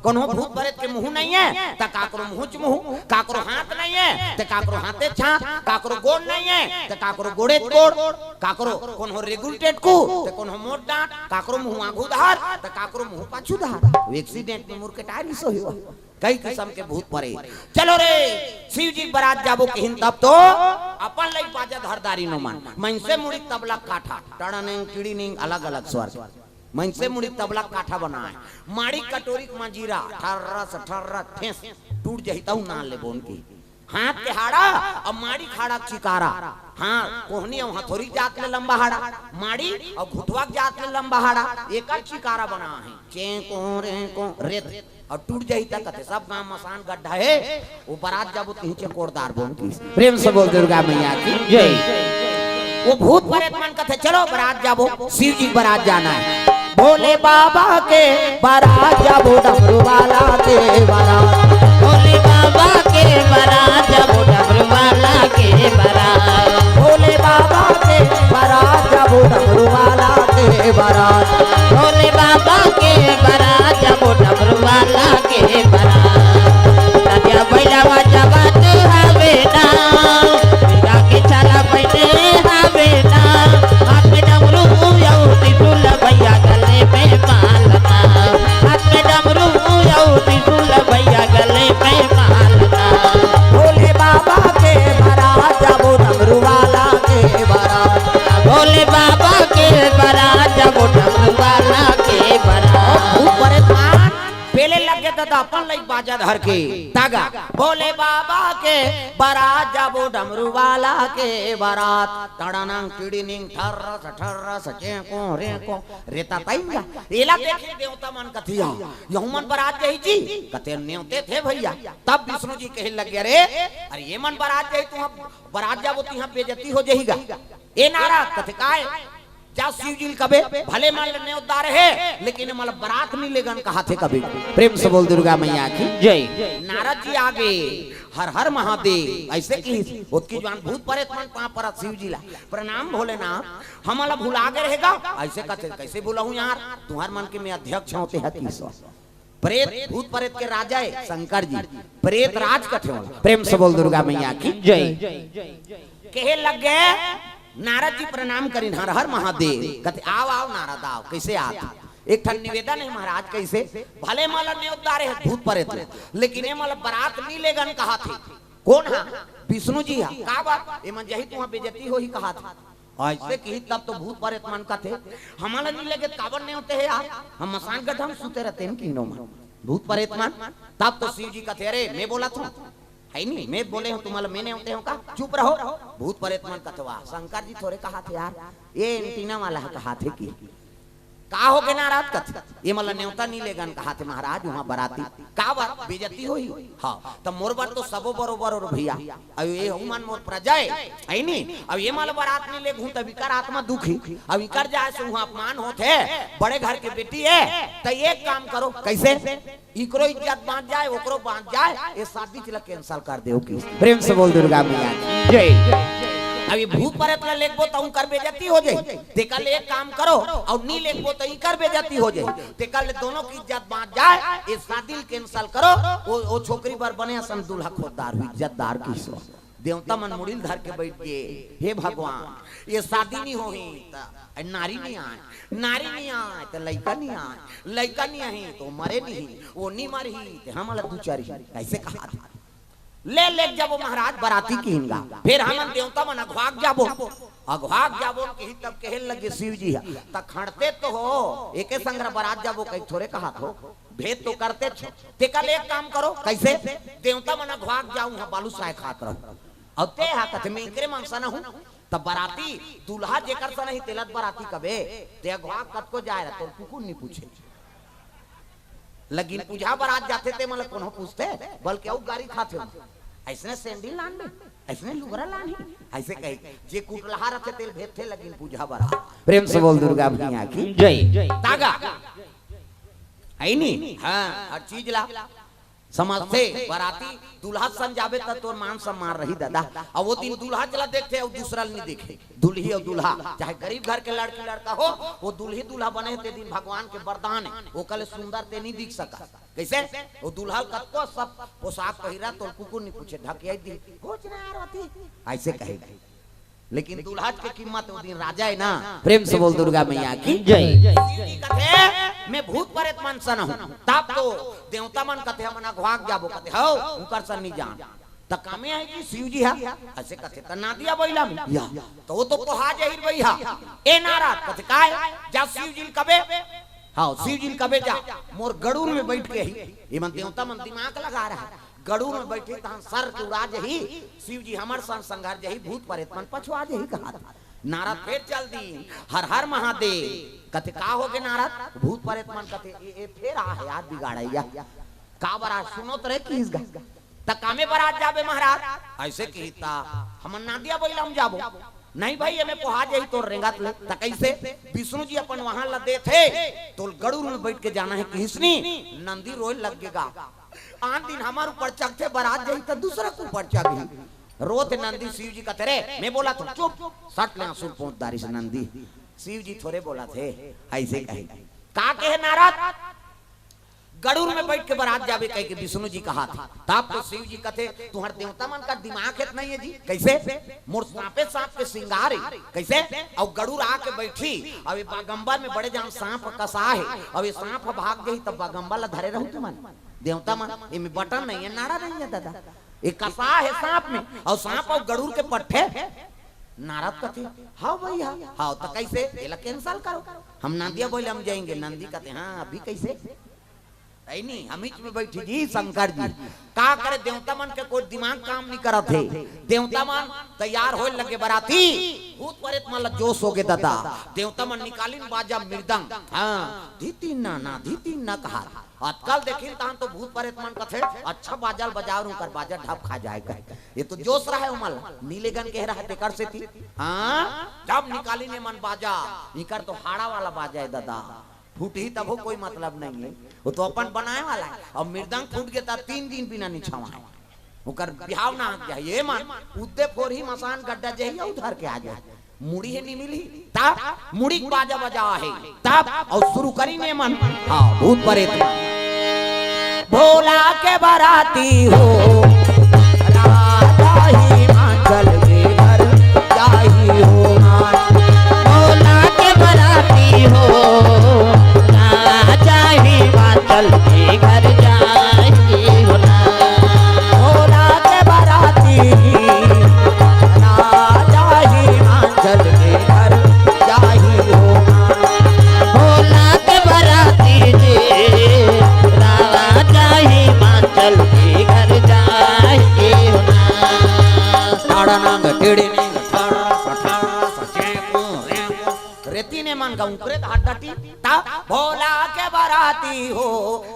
कोनो भूत परेत के मुँह नइ हे, त काकरो मुँहच मुँह, काकरो हाथ नइ हे, त काकरो हाथेच हाथ, काकरो गोड़ नइ हे, त काकरो गोड़ेच गोड़, काकरो कोनो रेगुल टेटकू, त कोनो मोट डाँट, काकरो मुँह आघू धार, त काकरो मुँह पाछू धार। Accident में मुड़ के टायर ही सही हुआ। कई किसम के भूत परेत। चलो रे, शिव जी बरात जाबो किहिन तब तो अपन लइक बाजा धर डारिन ओमन। मइनसे मुड़ी तबला काठा, टड़निंग, टिड़िनिंग, अलग-अलग स्वर। मइनसे मुड़ी तबला काठा बनाय। माड़ी कटोरी के मजीरा, ठर्रस, ठर्रस, ठेस, टूट जही तहू नाल ले बोन की। हाथ के हाड़ा अउ माड़ी खाड़ा के चिकारा। हाँ, कोहनी अउ हथोरी के जात ले लंबा हाड़ा, माड़ी अउ घुटवा के जात ले लंबा हाड़ा, एकर चिकारा बनाय हे। चेंको, रेंको, रेत। अउ टूट जही त कथे, "सब गांव मसान गड्ढा हे, ओ बरात जाबो तिही चेंकोर डारबो।" प्रेम से बोल दुर्गा मैया की जय। ओ भूत परेत मन कथे, "चलो बरात जाबो, शिव जी के बरात जाना हे।" भोले बाबा के बरात जाबो, डमरू वाला के बरात। भोले बाबा के बरात जाबो, डमरू वाला के बरात। भोले बाबा के बरात जाबो, डमरू वाला के बरात। भोले बाबा के बरात जाबो, डमरू वाला के बरात। नदिया बइलावा जवात हवे ना, बिना के छाला पहिने हवे ना। हाथ में डमरू अउ त्रिशूल भइया गले में माला ना। हाथ में डमरू अउ त्रिशूल भइया गले में माला ना। भोले बाबा के बरात जाबो, डमरू वाला के बरात। भोले बाबा के बरात जाबो, डमरू वाला के बरात। भूत परेत मन पेले लग गे दादा अपन लइक बाजा धर के। तागा, भोले बाबा के बरात जाबो, डमरू वाला के बरात। टड़नंग टिड़िनिंग, ठर्रस ठर्रस, चेंको रेंको, रेता तइंगा। एला देखे देवता मन कथे, "यहू मन बरात जाही जी?" कथे, "नेवते थे भइया।" तब विष्णु जी कहे लग गे, "अरे, अरे ये मन बरात जाही, तुँहर बरात जाबो तिहाँ बेइज्जती हो जही गा।" ए नारद कथे, "काय?" जा शिव जी ल कबे, भले मन ल नेवत डारे हे, लेकिन ए मन ल बरात नइ लेगन कहाथे कबे। प्रेम से बोल दुर्गा मैया की जय। नारद जी आगे, "हर हर महादेव।" अइसे किहिस, ओतकी जुवान भूत परेत मन पाँव परत शिव जी ला, "प्रणाम भोलेनाथ, हमन ला भुला गे रहे गा?" अइसे कथे, "कइसे भुलाहूँ यार, तुँहर मन के मैं अध्यक्ष हँव, तेहा किसो।" प्रेत, भूत परेत के राजा हे शंकर जी, प्रेत राज कथे ओला। प्रेम से बोल दुर्गा मैया की जय। कहे लग गे, नारद जी प्रणाम करिन, "हर हर महादेव।" कथे, "आव, आव नारद, आव, कइसे आत?" "एक ठन निवेदन हे महाराज।" "कइसे?" "भले मन ल नेवत डारे हे भूत परेत ल, लेकिन ए मन ल बरात नइ लेगन कहाथे।" "कोन हा?" "विष्णु जी हा।" "काबर?" "ए मन जाही तुँहर बेइज्जती होही कहाथे।" अइसे किहिस तब तो भूत परेत मन कथे, "हमन ल नइ लेगे त काबर नेवते हे यार? हम मसान गड्ढा म सुते रहितेन किहिन ओमन।" भूत परेत मन, तब तो शिव जी कथे, "अरे, मैं बोलत हँव, हे नी, मैं बोले हँव, तुमन ल मैं नेवते हँव का? चुप रहो।" भूत परेत मन कथे, "वाह, शंकर जी थोरे कहाथे यार, ए एंटीना वाला ह कहाथे कि।" "का होगे नारद?" कथे, "ए मन ल नेवता नइ लेगन कहाथे महाराज, उहाँ बराती।" "काबर? बेइज्जती होही?" "हाँ।" "त मोर बर तो सबो बरोबर हो रे भइया, अउ ए हू मन मोर प्रजा हे, हे नी? अउ ए मन ल बरात नइ लेगहूँ, तब इकर आत्मा दुखी, अउ इकर जाय से उहाँ अपमान होत हे, बड़े घर के बेटी हे, त एक काम करो।" "कइसे?" "इकरो इज्जत बाँच जाय, ओकरो बाँच जाय, ए शादी ला cancel कर देव।" कि प्रेम से बोल दुर्गा मैया की जय। "अब ए भूत परेत ला लेगबो त उंकर बेइज्जती हो जाही, तेकर ले एक काम करो, अउ नइ लेगबो त इकर बेइज्जती हो जाही, तेकर ले दोनों के इज्जत बाँच जाय, ए शादी ला cancel करो, ओ, ओ छोकरी बर बने असन दूल्हा खोजदार हू, इज्जतदार किसो।" देवता मन मुड़ी ल धर के बइठ गे, हे भगवान, ये शादी नइ होही त नारी नइ आय, नारी नइ आय त लइका नइ आय, लइका नइ आही त मरे नइ, वो नइ मरही त हमन ला दुचरही, अइसे कहत हे। ले, ले जाबो महाराज बराती किहिन गा, फेर हमन देवता मन अघवाक जाबो, अघवाक जाबो किहिन तब कहे लगे शिव जी ह, त खंड़ते तो हो, एके संग बरात जाबो कहि थोरे कहत हो, भेंट तो करते हो। तेकर ले एक काम करो, कइसे? देवता मन अघवाक जाहू, इहाँ बालूसाय खात रहू। अउ तेहा कथे, "मैं एकरे मन सन हूँ।" त बराती, दूल्हा जेकर सन ही, तेला त बराती कबे। ते अघवाक कतको जाय रह, तोर कुकुर नइ पूछे। लगिन पूजा बरात जाथे, ते मन ल कोनो पूछथे, बल्कि अउ गारी खाथे। "अइसने सैंडिल लान बे, अइसने लुगरा लान ही," अइसे कही। जे कुटलहा रथे, तेला भेजथे लगिन पूजा बरात। प्रेम से बोल दुर्गा मैया की जय। तागा। हइ नी? हाँ, हर चीज ला समझथे। बराती दूल्हा सन जाबे त तोर मान सम्मान रही दादा। अउ वो दिन दूल्हा चला देखथे अउ दूसरा ल नइ देखे। दुल्ही अउ दूल्हा, चाहे गरीब घर के लड़की लड़का हो, वो दुल्ही दूल्हा बने हे ते दिन भगवान के वरदान हे, ओकर ले सुंदर ते नइ दिख सकस। कइसे? वो दूल्हा ल कतको सब पोशाक पहिरा, तोर कुकुर नइ पूछे, ढकिया दी, "कुछ ना यार होती," अइसे कहे। लेकिन दूल्हा के कीमत वो दिन राजा हे ना। प्रेम से बोल दुर्गा मैया की जय। शिव जी कथे, "मैं भूत प्रेत मन सन हूँ।" तब तो देवता मन कथे, "हमन अघवाक जाबो।" कथे, "हव, उंकर सन नइ जान।" त कामे आय कि शिव जी ह अइसे कथे, "त नंदिया बइला में या, त वो तो पोहा जाही भइया।" ए नारद कथे, "काय?" "जा शिव जी ल कबे, हाँ, शिव जी ल कबे जा, मोर गरुड़ में बइठ के ही।" एमन देवता मन दिमाग लगा रहा हे, गरुड़ में बइठही तहन सर के उड़ा जाही, शिव जी हमर संग संघर जाही, भूत प्रेत मन पछुआ जाही कहत। नारद फेर चल दी, "हर हर महादेव।" कथे, "का होगे नारद?" भूत प्रेत मन कथे, "ए, ए फेर आ हे यार बिगाड़इया।" "का बरात सुनोत रहे किहिस गा?" "त कामे बरात जाबे महाराज?" अइसे किहिस त, "हमन नंदिया बइला म जाबो।" "नहीं भई, एमे पोहा जाही तोर रेंगत ले।" "त कइसे?" "विष्णु जी अपन वाहन ल देथे, तोल गरुड़ में बइठ के जाना हे किहिस नी, नंदी रोय लग गे गा।" आन दिन हमर ऊपर चघथे, बरात जाही त दूसरा के ऊपर चघही। रोथे नंदी, शिव जी कथे, "रे, मैं बोलत हूँ, चुप।" सट ले आंसू ल पोंछ डारिस नंदी। शिव जी थोरे बोलत हे, अइसे कहे। "का कहे नारद?" "गरुड़ में बइठ के बरात जाबे," कहिके विष्णु जी कहत हे। तब तो शिव जी कथे, "तुंहर देवता मन कर दिमाग हे त नइ हे जी।" "कइसे?" "मोर सांपे सांप के सिंगार हे।" "कइसे?" "अउ गरुड़ आके बइठही, अउ ये बागंबर में बड़े जान सांप कसा हे, अउ ये सांप ह भाग जाही, त बागंबर ल धरे रहू तुमन।" देवता मन, एमे बटन नइ हे, नाड़ा नइ हे दादा, ये कसा हे सांप में, अउ सांप अउ गरुड़ के पट्ठे। नारद कथे, "हव भइया, हव त कइसे? एला cancel करो, हम नंदिया बइला म जाएंगे।" नंदी कथे, "हाँ, अभी कइसे?" "अइ नी, हमीच में बइठही जी शंकर जी।" का करे, देवता मन के कोई दिमाग काम नइ करत हे। देवता मन तैयार होय लगे बराती, भूत प्रेत मन ल जोश होगे दादा। देवता मन निकालिन बाजा मृदंग, हाँ, धितिन ना ना, धितिन ना कहा। अतका ल देखिन तहन तो भूत प्रेत मन कथे, "अच्छा बाजा ल बजाव, उंकर बाजा ढप खा जाय कहे।" ये तो जोश रहे ओमन ल, नीलेगन कहे रहे तेकर सेती। हाँ, जब निकालिन एमन बाजा, इकर तो हाड़ा वाला बाजा हे दादा, फूटही तभो कोई मतलब नइ हे, वो तो अपन बनाय वाला हे। अउ मृदंग फूट गे त तीन दिन बिना नइ छवाय। ओकर बिहाव ना हक जाय। एमन उद्दे फोरही, मसान गड्डा जाही अउ धर के आ जाही। मुड़ी हे नइ मिलही, तब मुड़ी के बाजा बजा हे, तब अउ शुरू करिन एमन। हाँ, भूत प्रेत। भोला के बराती हो, राजा हिमाचल के घर जाही हो। भोला के बराती हो, राजा हिमाचल के घर जाही हो ना। भोला के बराती, राजा हिमाचल के घर जाही हो ना। भोला के बराती जी, राजा हिमाचल के घर जाही हो ना। टाड़ा नांग टिड़ी निंग टाड़ा सा टाड़ा सा चेंकू रेंकू। रेतिन एमन का उंकरे धार डटी, ता भोला के बराती हो,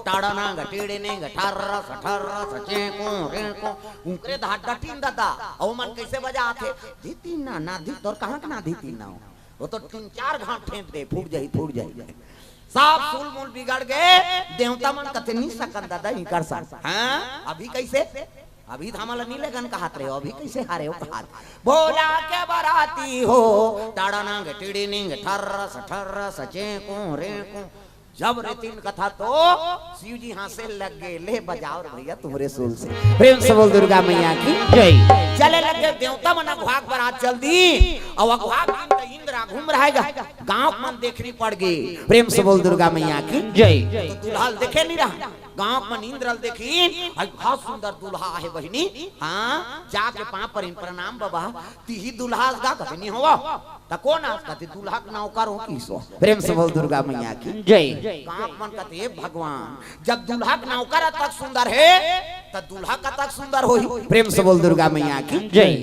टाड़ा नांग टिड़ी निंग ठर्रा सा ठर्रा सा चेंकू रेंकू, उंकरे धार डटिन दादा, अउ मन कइसे बजाथे, धितिन ना ना धी, तोर कहाँ के ना धितिन ना हो, वो तो तीन चार घाट फेंक दे, फूट जाही, फूट जाही। सब सुल मुल बिगड़ गे, देवता मन कथे नइ सकन दादा, इकर सन। हाँ, अभी कइसे? अभी त हमन ल नीलेगन कहत रहे हो, अभी कइसे हारे हो कहत। भोला के बराती हो, टाड़ा नांग टिड़ी निंग ठर्रस ठर्रस चेंकू रेंकू। जब रेतिन कथा तो शिव जी हाँसे लग गे, ले बजाओ रे भैया तुम्हरे सूल से। प्रेम से बोल दुर्गा मैया की जय। चले लग गे देवता मन, अघवा के बरात चल दी। अउ अघवा के दिन त इंद्र आघू म रहय गा, गाँव के मन देखनी पड़ गे। प्रेम से बोल दुर्गा मैया की जय। त दूल्हा ल देखे नइ रहय, गाँव के मन इंद्र ल देखिन, अई बहुत सुंदर दूल्हा आहे बहिनी। हाँ, जाके पाँव परिन, प्रणाम बबा, तिही दूल्हा अस गा? कथे नइ होवँव। त कोन अस? कथे दूल्हा के नौकर हों किहिस ओ। प्रेम से बोल दुर्गा मैया की जय। गाँव के मन कथे, "हे भगवान, जब दूल्हा के नौकर अतक सुंदर हे, त दूल्हा कतक सुंदर होही?" प्रेम से बोल दुर्गा मैया की जय।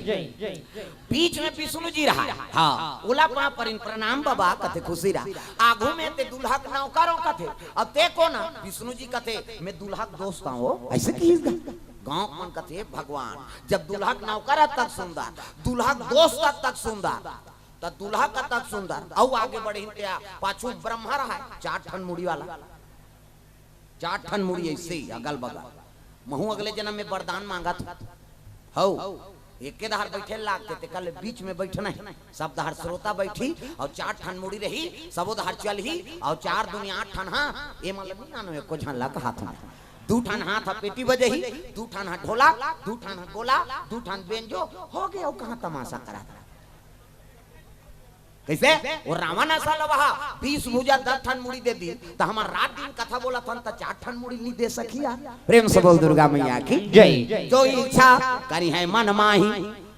बीच में विष्णु जी रहय, हाँ, ओला पाँव परिन, "प्रणाम बबा," कथे, "खुशी रह।" आघू में ते दूल्हा के नौकर हों कथे, अउ ते कोन अस? विष्णु जी कथे, "मैं दूल्हा के दोस्त हों ओ।" अइसे किहिस गा। गाँव के मन कथे, "हे भगवान, जब दूल्हा के नौकर अतक सुंदर, दूल्हा के दोस्त अतक सुंदर, त दूल्हा कतक सुंदर।" अउ आगे बढ़िन ते पाछू ब्रह्मा रहय, चार ठन मुड़ी वाला, चार ठन मुड़ी अइसे ही अगल बगल। महूँ अगले जनम में वरदान मांगत हँव। हव, एके डहर बइठे ल लागथे, तेकर ले बीच में बइठना हे। सब डहर श्रोता बइठही अउ चार ठन मुड़ी रही, सबो डहर चलही अउ चार दूनी आठ ठन, हाँ, ए मन ल नइ जानव, एको झन ल कहत हँव। दू ठन हाथ ह पेटी बजाही, दू ठन ह ढोलक, दू ठन ह गोला, दू ठन बेंजो, हो गे, अउ कहाँ तमाशा करत हे? कइसे? ओ रावण असन ल वहा बीस भुजा दस ठन मुड़ी दे दिस, त हमन रात दिन कथा बोलत हन त चार ठन मुड़ी नइ दे सकही यार। प्रेम से बोल दुर्गा मैया की जय। जो इच्छा करिहैं मन माही।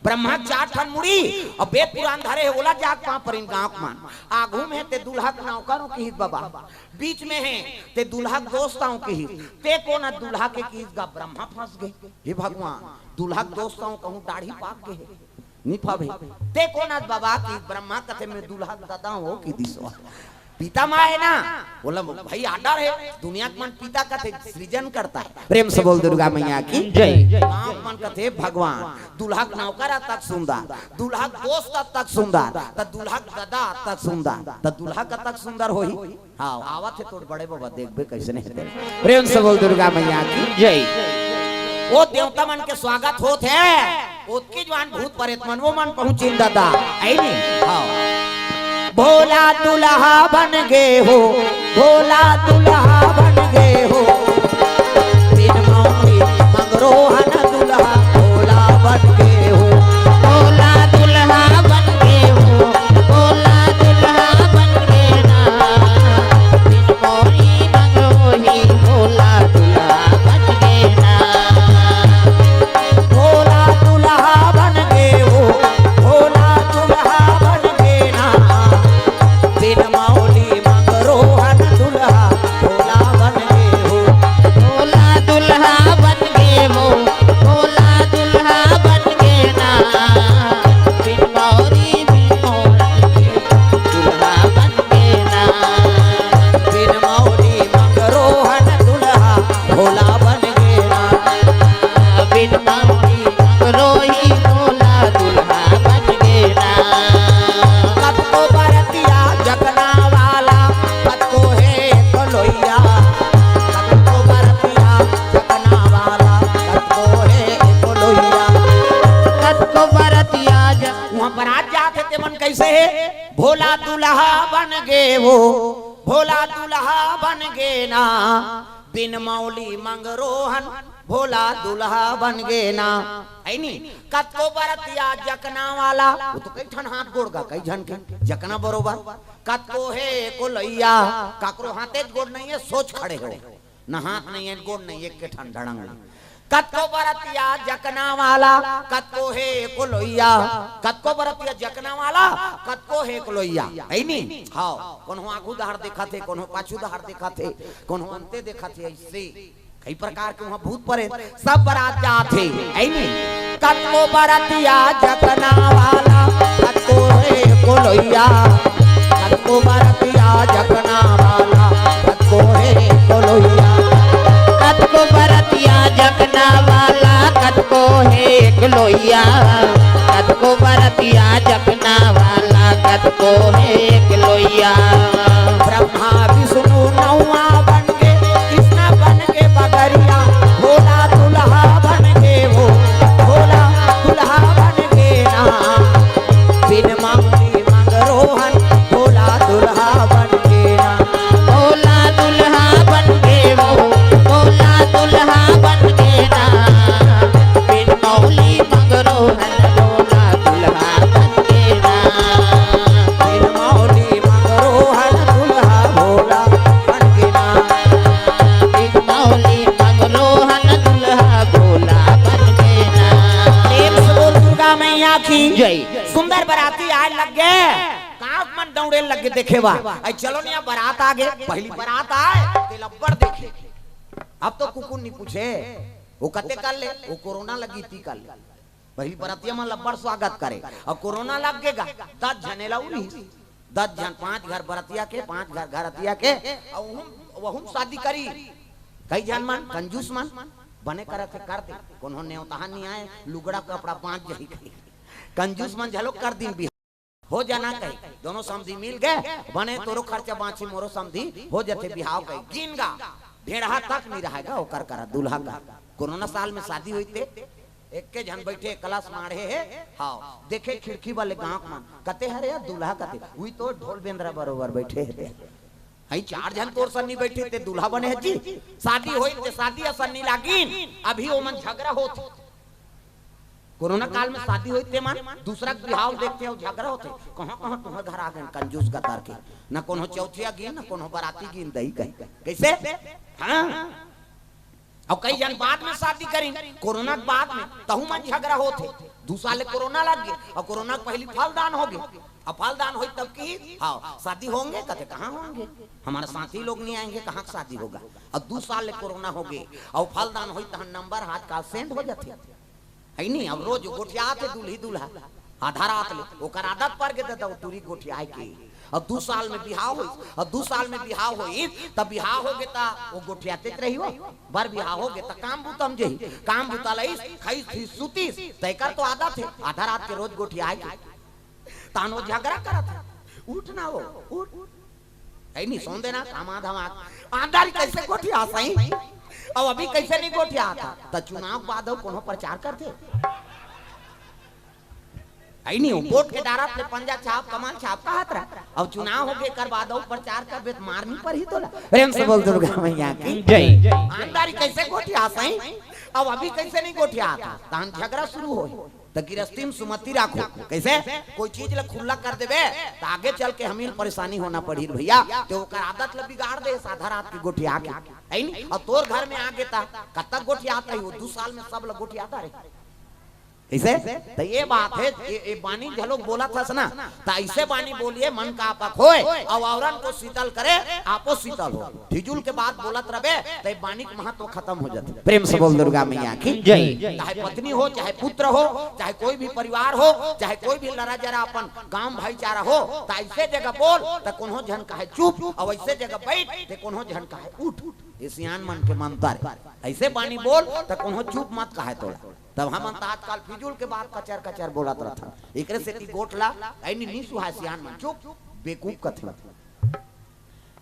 ब्रह्मा के चार ठन मुड़ी अउ वेद पुराण धरे हे, ओला जाके पाँव परिन गाँव के मन। आघू में हे ते दूल्हा के नौकर हों किहिस बबा, बीच में हे ते दूल्हा के दोस्त हों किहिस, ते कोन अस दूल्हा के किहिस गा? ब्रह्मा फँस गे। हे भगवान, दूल्हा के दोस्त हों कहूँ दाढ़ी पाक गे हे। नइ फाबे। ते कोन अस बबा? किहिस ब्रह्मा। कथे, "मैं दूल्हा के ददा हों ओ," किहिस ओ। पिता माँ हे ना, ओला भाई order हे, दुनिया के मन पिता कथे, सृजन करता है। प्रेम से बोल दुर्गा मैया की जय। गाँव के मन कथे, "भगवान, दूल्हा के नौकर अतक सुंदर, दूल्हा के दोस्त अतक सुंदर, त दूल्हा के ददा अतक सुंदर, त दूल्हा कतक सुंदर होही?" हाँ, आवत हे तोर बड़े बबा, देखबे कइसने हे तेला। प्रेम से बोल दुर्गा मैया की जय। ओ देवता मन के स्वागत होत हे, ओतकी जुवार भूत परेत मन, ओ मन पहुँचिन ददा, अइ नहीं? हाँ। भोला दुल्हा बन गे हो, भोला दुल्हा बन गे हो, बिन मौली मंगरोहन दुल्हा भोला बन गे हो। भोला दुल्हा बन गे हो, भोला दुल्हा बन गे ना, बिन मौली मंगरोही भोला दुल्हा बन गे ना। भोला दुल्हा बन गे हो, भोला दुल्हा बन गे ना, बिन मौली मंगरोहन दुल्हा भोला बन गे हो। भोला दुल्हा बन गे हो, भोला दुल्हा बन गे ना, बिन मौली बिन मौली दुल्हा बन गे ना, बिन मौली मंगरोहन दुल्हा भोला बन गे ना, बिन मौली मंगरोही भोला दुल्हा बन गे ना। कतको बरतिया जकना वाला, कतको हे कोलोइया, कतको बरतिया जकना वाला, कतको हे कोलोइया। कतको बरतिया जक- उहाँ बरात जात हे, ते मन कइसे हे? भोला दुल्हा बन गे हो, भोला दुल्हा बन गे ना, बिन मौली मंगरोहन भोला दुल्हा बन गे ना। अइ नहीं? कतको बरतिया जकना वाला, ओ तो कई ठन हाथ गोड़ गा, कई झन के जकना बरोबर। कतको हे कोलोइया, काकरो हाथे गोड़ नइ हे, सोझ खड़े हो। न हाथ नइ हे, गोड़ नइ हे, एक के ठन ढड़ंग। कतको बरतिया जकना वाला, कतको हे कोलोइया। कतको बरतिया जकना वाला, कतको हे कोलोइया। अइ नहीं? हाँ, कोनो आगू डहर देखत हे, कोनो पाछू डहर देखत हे, कोनो अंते देखत हे, अइसे। कई प्रकार के उहाँ भूत परेत, सब बरात जात हे, अइ नहीं? कतको बरतिया जकना वाला, कतको हे कोलोइया। कतको बरतिया जकना वाला, कतको हे कोलोइया। कतको बरतिया जकना वाला, कतको हे कोलोइया। कतको बरतिया जकना वाला, कतको हे कोलोइया। ब्रह्मा विष्णु नौवा बन गे, कृष्णा बन गे बगरिया, भोला दुल्हा बन गे हो, भोला दुल्हा बन गे ना। बिन मौली मंगरोहन, भोला दुल्हा बन गे ना। भोला दुल्हा बन गे हो, जय। सुंदर बराती आए लग गे, कांस मन दौड़े लग गे देखे बर। अई चलो निया बरात आ गे, पहली बरात आए, तेला अब्बड़ देखे। अब तो कुकुर नी पूछे, वो कते कर ले, वो कोरोना लगी ती कर ले। पहली बरतिया मन ला अब्बड़ स्वागत करे, अउ कोरोना लग गे गा, दस झने ला उरिस, दस झन, पांच घर बरतिया के, पांच घर घरतिया के, अउ वहू म शादी करी। कई झन मन, कंजूस मन, बने करत हे कर दे, कोनो नेवतहा नी आए, लुगड़ा कपड़ा बांच जाही कही। कंजूस मन झलो कर दिन बिहाव। हो जाना कही, दोनों समधी मिल गे, बने तोरो खर्चा बांची मोरो समधी, हो जथे बिहाव कही। गिन गा, ढेड़हा तक नी रहय गा, ओकर करा दूल्हा का। कोरोना साल में शादी होई ते, एक्के झन बइठे, कलस माढ़े हे, हाव, देखे खिड़की वाले गांव मन, कते हरे या दूल्हा कते, उही तो ढोल बेंदरा बरोबर बइठे हे ते। हई चार झन तोर सन्नी बइठे ते दूल्हा बने हे जी। शादी होई ते शादी असन नी लागिन, अभी ओमन झगरा होत। कोरोना काल में शादी होई ते मन दूसरा के बिहाव देखते अउ झगरा होत। कहां कहां तुंहर घर आ गेन कंजूस गतर के, न कोनो चौथिया गिन, न कोनो बराती गिन दई कही। कइसे? हां। अउ कई झन बाद में शादी करिन, कोरोना के बाद में, तहू मन झगरा होत हे। दू साल ले कोरोना लग गे, अउ कोरोना के पहली फलदान हो गे। अब फलदान होई तब की, हाव, शादी होंगे? कथे, "कहां होंगे? हमारा साथी लोग नहीं आएंगे, कहां के शादी होगा?" अब दू साल ले कोरोना हो गे, अउ फलदान होई तहन नंबर हाथ का send हो जाथे। है नी, अब रोज गोठियात हे दूल्ही दूल्हा, आधा रात ले, ओकर आदत पड़ गे ददा, वो टूरी गोठियाए के। अब दू साल में बिहाव होइस, अब दू साल में बिहाव होइस, तब बिहाव हो गे त वो गोठियाते रही हो, बर बिहाव हो गे त काम बुता म जही, काम बुता लइस, खइस, खइस, सुतिस, तेकर तो आदत हे, आधा रात के रोज गोठियाए के। तानो झगरा करत हे, "उठ ना वो, उठ।" है नी, सोन देना, कामा धमाक। आंधारी कइसे गोठिया सही? अउ अभी कइसे नी गोठिया था? त चुनाव के बाद अउ कोनो प्रचार करथे? है नी, वो वोट के डारत ले पंजा छाप, कमल छाप कहत रहा। अउ चुनाव हो गे कर बाद अउ प्रचार करबे त मार नी परही तोला। प्रेम से बोल दुर्गा मैया की जय। आंधारी कइसे गोठिया सही? अउ अभी कइसे नी गोठिया था? तहन झगरा शुरू होही। त गिरस्ती म सुमति राखो। कइसे? कोई चीज ल खुल्ला कर देबे, त आगे चल के हमी ल परेशानी होना पड़ही रे भइया। ते ओकर आदत ल बिगाड़ दे, आधा रात के गोठिया के। है नी? अउ तोर घर में आ गे त कतक गोठियात रही, वो दू साल में सब ल गोठियात रही। कइसे? त ये बात हे, ये, ये बानी घलोक बोलत हस ना, त अइसे बानी बोलिए, मन का आपा खोए, अउ औरन को शीतल करे, आपो शीतल हो। फिजूल के बात बोलत रबे, त ये बानी के महत्व खतम हो जाथे। प्रेम से बोल दुर्गा मैया की जय। चाहे पत्नी हो, चाहे पुत्र हो, चाहे कोई भी परिवार हो, चाहे कोई भी लरा जरा अपन गांव भाईचारा हो, त अइसे जगह बोल, त कोनो झन कहे चुप, अउ अइसे जगह बइठ, त कोनो झन कहे उठ। ये सियान मन के मंतर हे। अइसे बानी बोल, त कोनो चुप मत कहे तोला। तब हमन त आजकल फिजूल के बात कचर कचर बोलत रथन। एकरे सेती गोठ ला, है नी, नी सुहाय सियान मन, चुप, बेकूफ कथे।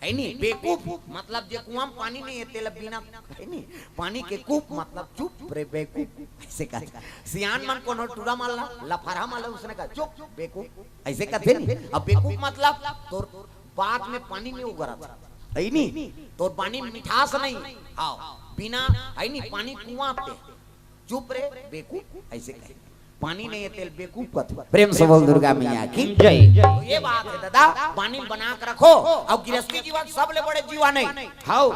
है नी, बेकूफ मतलब जे कुआं म पानी नइ हे, तेला बिना, है नी, पानी के कूप मतलब चुप रे बेकूफ, अइसे कथे। सियान मन कोनो टूरा मन ला, लफरहा मन ला उसने कहा, "चुप, बेकूफ," अइसे कथे नी। अब बेकूफ मतलब तोर बात में पानी नइ उगरत हे, है नी, तोर पानी में मिठास नइ हे। हाव, बिना, है नी, पानी कुआं पे, "चुप रे बेकूफ," अइसे कहे। पानी नइ हे तेला बेकूफ कथे। प्रेम से बोल दुर्गा मैया की जय। तो ये बात हे ददा, बानी बना के रखो। अउ गिरस्ती जीवन सबले बड़े जीवन हे। हाव,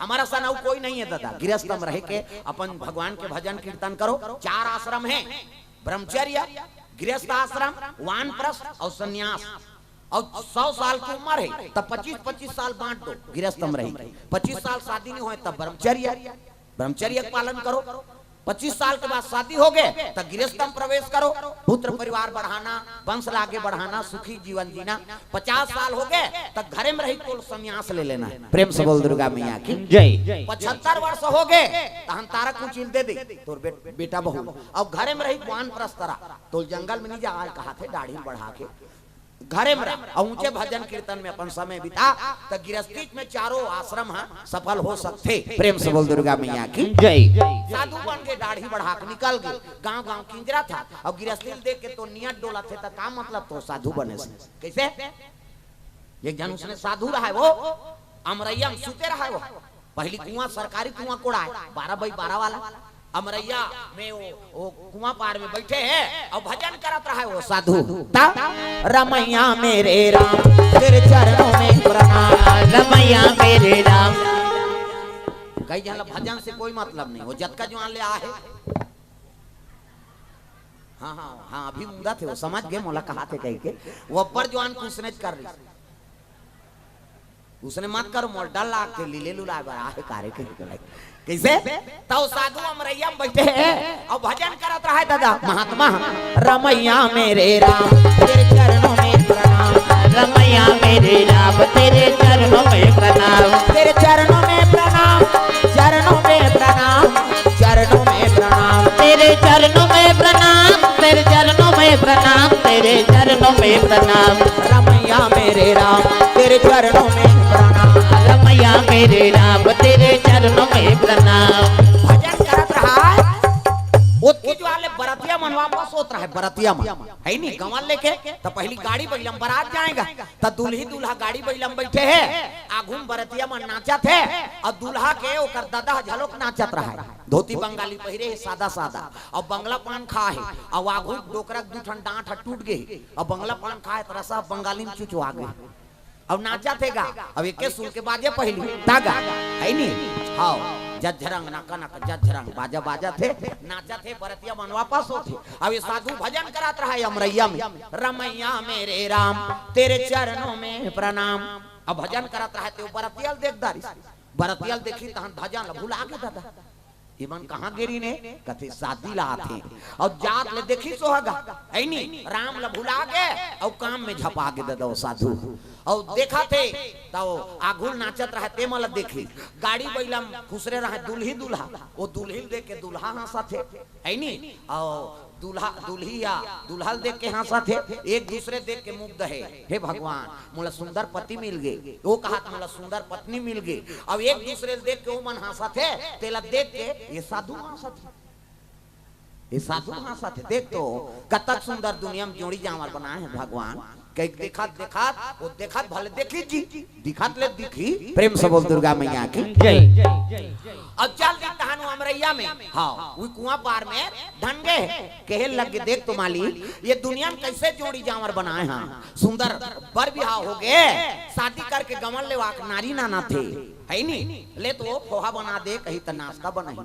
हमर असन अउ कोई नइ हे ददा। गिरस्त म रह के अपन भगवान के भजन कीर्तन करो। चार आश्रम हे, ब्रह्मचर्य, गिरस्त आश्रम, वानप्रस्थ अउ संन्यास। अउ सौ साल के उमर हे, त पच्चीस पच्चीस साल बांट दो गिरस्त म रही। पच्चीस साल शादी नइ होय, त ब्रह्मचर्य, ब्रह्मचर्य के पालन करो। पच्चीस साल के बाद शादी हो गे, त गिरस्त म प्रवेश करो, पुत्र परिवार बढ़ाना, वंश ला आगे बढ़ाना, सुखी जीवन जीना। पचास साल हो गे, त घरे म रही, तोल संन्यास ले लेना हे। प्रेम से बोल दुर्गा मैया की जय। पचहत्तर वर्ष हो गे, तहन तारा कुंची ल दे दे तोर बे-, बेटा बहू। अउ घरे म रही, वानप्रस्थ रह, तोल जंगल में नइ जावय कहाथे, दाढ़ी बढ़ा के। घरे म रह, अउ ऊंचे भजन कीर्तन में अपन समय बिता, त गिरस्ती में चारों आश्रम ह सफल हो सकथे। प्रेम से बोल दुर्गा मैया की जय। साधु बन के दाढ़ी बढ़ा के निकल गे, गांव गांव किंजरत हे, अउ गिरस्ती ल देख के तोर नियत डोलत हे, त का मतलब तोर साधु बने से? कइसे? एक झन उसने साधु रहय, वो अमरैया म सुते रहय, वो पहली कुआं, सरकारी कुआं कोड़ाय, बारह बाई बारह वाला। अमरैया में वो, वो कुआं पार में बइठे हे अउ भजन करत रहय वो साधु। त रमैया मेरे राम, तेरे चरणों में प्रणाम। रमैया मेरे राम। कई झन ला भजन से कोई मतलब नइ हे, वो जतका जुआन ले आहे। हाँ, हाँ, हाँ, अभी मुंदत हे, वो समझ गे मोला कहाथे कहिके। वो अब्बड़ जुवान कुसनेच कर रहिस। उसने मत करो, मोर डर लागथे, लीले लुलाय बर आहे कारे कहिके। कइसे? त ओ साधु अमरइया म बइठे हे अउ भजन करत रहय दादा, महात्मा, रमैया मेरे राम, तेरे चरणों में प्रणाम। रमैया मेरे राम, तेरे चरणों में प्रणाम। तेरे चरणों में प्रणाम, चरणों में प्रणाम, चरणों में प्रणाम। तेरे चरणों में प्रणाम, तेरे चरणों में प्रणाम, तेरे चरणों में प्रणाम। रमैया मेरे राम, तेरे चरणों में प्रणाम। रमैया मेरे राम, तेरे चरणों में प्रणाम। भजन करत रहय, ओतकी जुवार ले बरतिया मन वापस होत रहय, बरतिया मन, हइ नी, गंवा ल लेके, त पहिली गाड़ी बइला म बरात जाय गा, त दुलही दुलहा गाड़ी बइला म बइठे हे, आघू म बरतिया मन नाचत हे, अउ दुलहा के ओकर ददा ह घलोक नाचत रहय, धोती बंगाली पहिरे हे, सादा सादा, अउ बंगला पान खाय हे, अउ आघू डोकरा के दू ठन डांट ह टूट गे हे, अउ बंगला पान खाय हे, त रसा बंगाली म चुचवा गे हे। अउ नाचत हे गा, अउ एके सुर के बाजे पहिली, त गा, हइ नी? हव, जझरंग नका नक जझरंग, बाजा बाजत हे, नाचत हे, बरतिया मन वापस होत हे। अउ ए साधु भजन करत रहय अमरइया म, रमैया मेरे राम, तेरे चरणों में प्रणाम। अउ भजन करत रहय ते ओ बरतिया ल देख डारिस। बरतिया ल देखिस तहन भजन ल भुला गे दादा। एमन कहाँ गे रिहिन हे? कथे शादी ला आथे। अउ जात ले देखिस ओ ह गा, हइ नी, राम ल भुला गे, अउ काम में झपा गे दादा ओ साधु। अउ देखत हे, त ओ आघू ल नाचत रहय, तेमन ल देखिस। गाड़ी बइला म खुसरे रहय दुलही दुलहा, ओ दुलही ल देख के दुलहा हाँसत हे, हइ नी? अउ दुलहा, दुलही या दुलहा ल देख के हाँसत हे, एक दूसरे देख के मुग्ध हे। हे भगवान, मोला सुंदर पति मिल गे, ओ कहत मोला सुंदर पत्नी मिल गे। अउ एक दूसरे ल देख के ओमन हाँसत हे, तेला देख के ए साधु हाँसत हे। ए साधु हाँसत हे, देख तो, कतक सुंदर दुनिया म जोड़ी जांवर बनाय हे भगवान। कहिके देखत देखत, ओ देखत भले देखिस जी, दिखत ले दिखही। प्रेम से बोल दुर्गा मैया की। जय। अउ चल दिस तहन ओ अमरइया में, हव, ओ कुआं पार में ढंगे हे। कहे लगे, देख तो मालिक, ए दुनिया म कइसे जोड़ी जांवर बनाय हंव। सुंदर बर बिहाव होगे, शादी करके गंवा ल लेवाक नारी नइ आनत हे, हइ नी? ले तो फोहा बना दे कहिस त नास्ता बनही,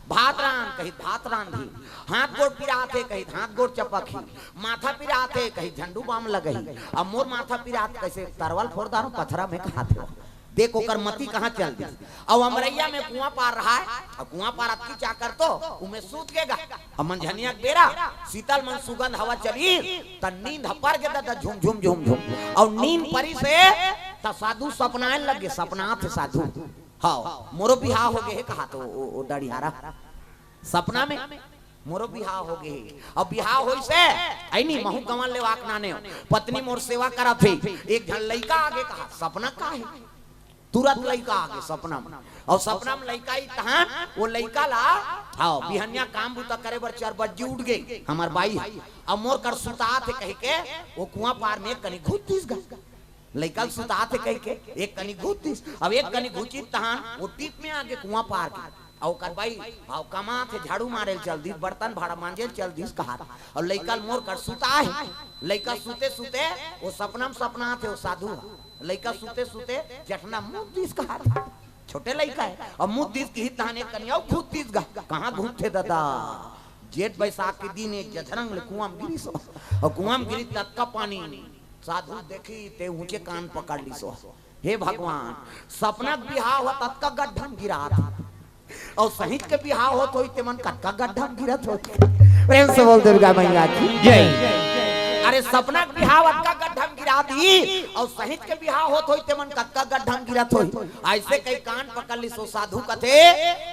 भात रांध कहिस त भात रांधही, हाथ गोड़ पिरात हे कहिस त हाथ गोड़ चपकही, माथा पिरात हे कहिस त झंडू बाम लगही। अब मोर माथा पिरात कइसे, तरवा ल फोर डारंव पथरा में, कहाथे। देख ओकर मति कहाँ चल दिस। अउ अमरइया में कुआं पार रहय, अउ कुआं पार अतकी चाकर तो ओमे सूत गे गा। अउ मंझनिया के बेरा शीतल मन सुगंध हवा चलिस, त नींद ह पर गे दादा, झुम झुम झुम झुम। अउ नींद परिस त साधु सपनाय लगे, सपनात हे साधु। हव, मोरो बिहाव होगे हे कहात ओ, ओ, ओ डड़िहारा। सपना में मोरो बिहाव होगे हे। अब बिहाव होइस हे, हइ नी, महूं गंवा ल लेवाक नइ आनेंव। पत्नी मोर सेवा करत हे, एक झन लइका आगे कहात, सपना का हे? तुरंत लइका आगे सपना म। अउ सपना म लइका आइस तहन, ओ लइका ला, हव, बिहनिया काम बूता करे बर चार बजे उठ गे, हमर बाई ह। अब मोर कर सुतात हे कहिके, ओ कुआं पार में एक कनी घुस दिस गा। लइका ल सुतात हे कहिके, एक कनी घुस दिस। अब एक कनी घुसिस तहन, ओ टीप में आगे कुआं पार के। अउ ओकर बाई, हव, कमात हे, झाड़ू मारे ल चल दिस, बर्तन भांड़ा मांजे ल चल दिस कहात। अउ लइका ल मोर कर सुताय हे। लइका सुते सुते, ओ सपना म सपनात हे, ओ साधु ह। लइका सुते सुते जठना मुद दिस कहात हे। छोटे लइका हे। अउ मुद दिस किहिस तहन एक कनी अउ घुस दिस गा। कहाँ घुसथे दादा? जेठ बैसाख के दिन एक जझरंग ले कुआं म गिरिस ओ। अउ कुआं म गिरिस त अतका पानी। साधु देखिस ते ऊंचे कान पकड़ लिस ओ। हे भगवान, सपना के बिहाव होवत अतका गड्ढा म गिरात हे। अउ सहिंच के बिहाव होत होही, तेमन कतका गड्ढा म गिरत होही। प्रेम से बोल दुर्गा मैया की। जय। अरे सपना के बिहाव अतका गड्ढा म गिरा दिस, अउ सहिंच के बिहाव होत होही, तेमन कतका गड्ढा म गिरत होही। अइसे कहि कान पकड़ लिस ओ साधु, कथे,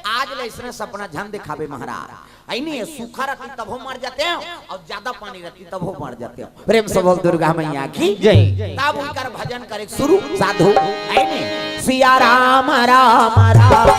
आज ले अइसने सपना झन देखाबे महाराज। हइ नी, सूखा रहतिस तभो मर जातेंव, अउ जादा पानी रहतिस तभो मर जातेंव। प्रेम से बोल दुर्गा मैया की। जय। तब उंकर भजन करे शुरू साधु। हइ नी, सिया राम राम राम,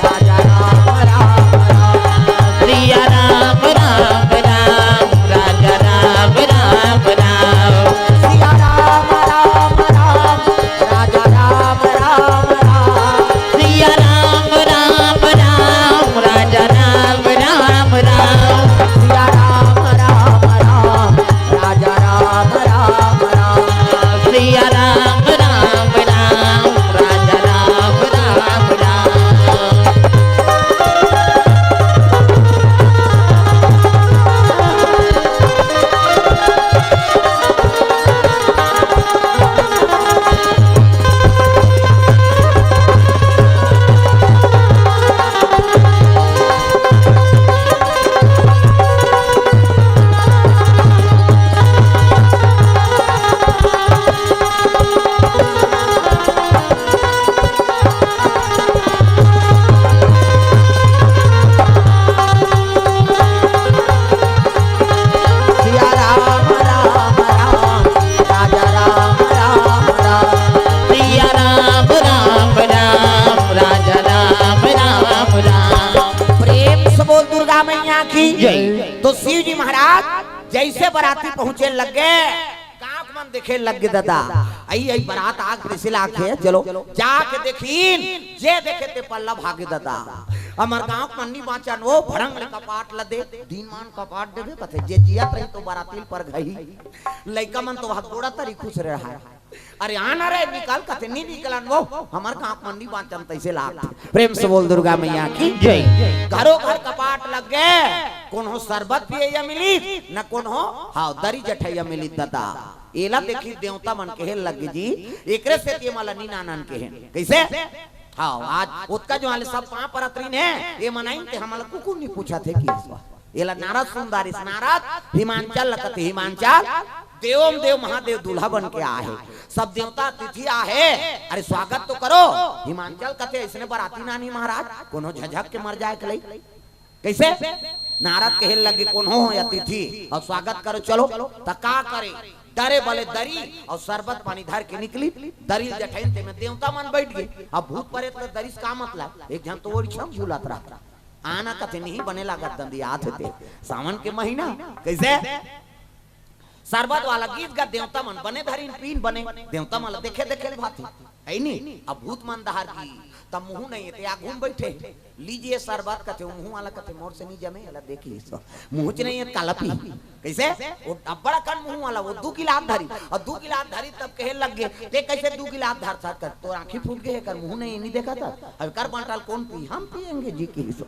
राजा राम राम राम। सिया राम राम राम, राजा राम राम राम। सिया राम राम राम, राजा राम राम राम। सिया राम राम राम, राजा राम राम राम। सिया राम राम राम, राजा राम राम राम। सिया राम राम राम, राजा राम राम राम। जय। तो शिव जी महाराज जइसे बराती पहुंचे लगे, गांव के मन देखे लगे दादा, अई अई बरात आगे, तइसे लागथे, चलो जाके देखिन, जे देखे ते पल्ला भागे दादा। हमर गांव के मन नी बांचन, ओ भड़ंग ले कपाट ल दे, दिन मान कपाट देबे कथे, जे जियत रही तो बराती ल परघाही, लइका मन तो वह गोड़ा तरी खुसरे रहय। अरे आना रे, निकल कथे, नी निकलन वो, हमर गांव के मन नी बांचन, तइसे लागथे। प्रेम से बोल दुर्गा मैया की जय। घरो घर कपाट लग गे, कोनो सरबत पियइया मिलिस, न कोनो, हाँ, दरी जठइया मिलिस दादा। एला देखिस देवता मन कहे लगे जी, एकरे सेती एमन ला नी नानन कहे। कइसे? हाँ, आज ओतका जुवार ले सब पांव परत रहिन हे, एमन आइन ते हमन ला कुकुर नी पूछत हे कि एला नारद सुन डारिस, नारद हिमांचल ल कथे, हिमांचल देवम देव महादेव दूल्हा बन के आहे, सब देवता अतिथि आहे, अरे स्वागत तो करो। हिमांचल कथे, अइसने बराती नानी महाराज, कोनो झझक के मर जाय के लई। कइसे? नारद कहे लगे, कोनो हो अतिथि अउ स्वागत करो, चलो। त का करे, डरे बले दरी अउ सरबत पानी धर के निकलिस, दरी ल जठइन तेमे देवता मन बइठ गे। अब भूत परेत ल दरी से का मतलब, एक झन तो ओरी छम झुलत रहा। आना कथे नहीं बने लागत दंदी आत हे ते। सावन के महीना कइसे? सरबत वाला गीत गा, देवता मन बने धरिन पीन बने, देवता मन ल देखे देखे ल भाथे। हइ नी? अब भूत मन डहर गे, तब मुहूं नइ हे ते आघू म बइठे हे। लीजिए सरबत कथे, ओ मुहूं वाला कथे, मोर से नी जमे, एला देखिस। मुहूं च नइ हे त काला पीही। कइसे? ओ अब्बड़ अकन मुहूं वाला, ओ दू गिलास धरिस, अउ दू गिलास धरिस तब कहे लग गे, ते कइसे दू गिलास धरथस? कथे, तोर आंखी फूट गे हे, एकर मुहूं नइ हे, नी देखत हस? अब एकर बांटा ल कोन पीही? हम पिएंगे जी किहिस।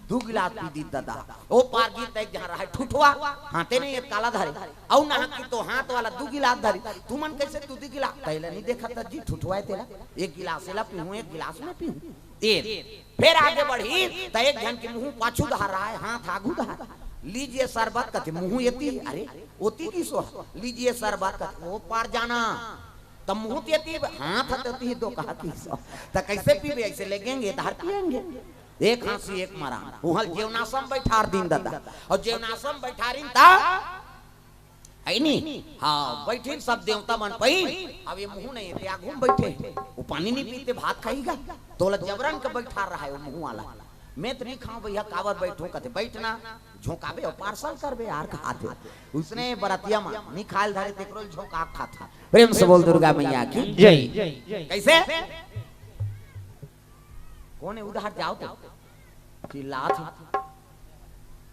दू गिलास पी दिस दादा। ओ पार गिस त एक झन रहय ठुठवा, हाथे नइ हे त काला धरे। अउ नहा कि तो हाथ वाला दू गिलास धरिस। तुमन कइसे दू दू गिलास? त एला नी देखत हस जी, ठुठवा हे तेला। एक गिलास एला पीहूं, एक गिलास मैं पीहूं। ए, फेर आगे बढ़िस त एक झन के मुहूं पाछू डहर रहय, हाथ आघू डहर। लीजिए सरबत कथे, मुहूं एती, अरे ओती किहिस। लीजिए सरबत कथे, ओ पार जाना। त मुहूं त एती, हाथ ह त एती दो कहा किहिस। त कइसे पीबे? अइसे लेगेंगे, इधर पिएंगे। एक हांसी एक मरान। उहां ल जेवनासा म बइठार दिन दादा। अउ जेवनासा म बइठारिन त, हइ नी? हाँ, बइठिन सब देवता मन पइन। अब ए मुहूं नइ हे ते आघू म बइठे हे। ओ पानी नी पीही ते भात खाही गा। तोला जबरन के बइठार रहय ओ मुहूं वाला। मैं त नी खांव भइया, काबर बइठहूं कथे, बइठ ना, झोंकाबे अउ पार्सल करबे यार, खाथे। अइसने बरतिया मन नी खाय ल धरे, तेकरो ल झोंका खाथे। प्रेम से बोल दुर्गा मैया की जय। कइसे? कोन हे उधार जाव तो? चिल्लात हे।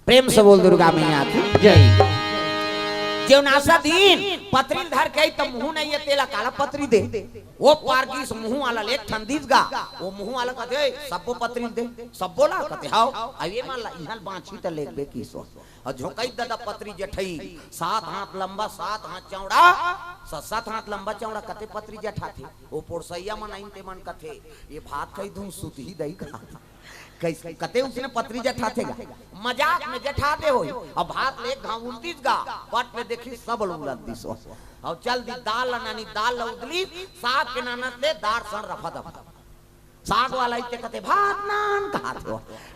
प्रेम से बोल दुर्गा मैया की जय। जेवनासा दिन पतरी ल धर के आई त मुहूं नइ हे तेला काला पतरी दे। ओ पार गिस मुहूं वाला ल एक ठन दिस गा। ओ मुहूं वाला कथे, "सब्बो पतरी ल दे।" सब्बो ला कथे, "हव।" अब ए मन ला इहां ल बांचही त लेगबे किहिस। अउ झोंकइस दादा पतरी जठइस, सात हाथ लंबा, सात हाथ चौड़ा, स-, सात हाथ लंबा चौड़ा कथे पतरी जठाथे। ओ पोरसइया मन आइन ते मन कथे, "ए भात खाही धुन सुतही दई का।" कइसे कथे उसने पतरी जठाथे गा। मजाक में जठाथे होही। अब भात ले एक घांव उलटिस गा, पट ले देखिस सब ल उलट दिस। अउ चल दिस दार ल नानिस, दार ल उदलिस, साग के नानत ले दार सन रफा दफा। साग वाला इते कथे, "भात नान," कहाथे।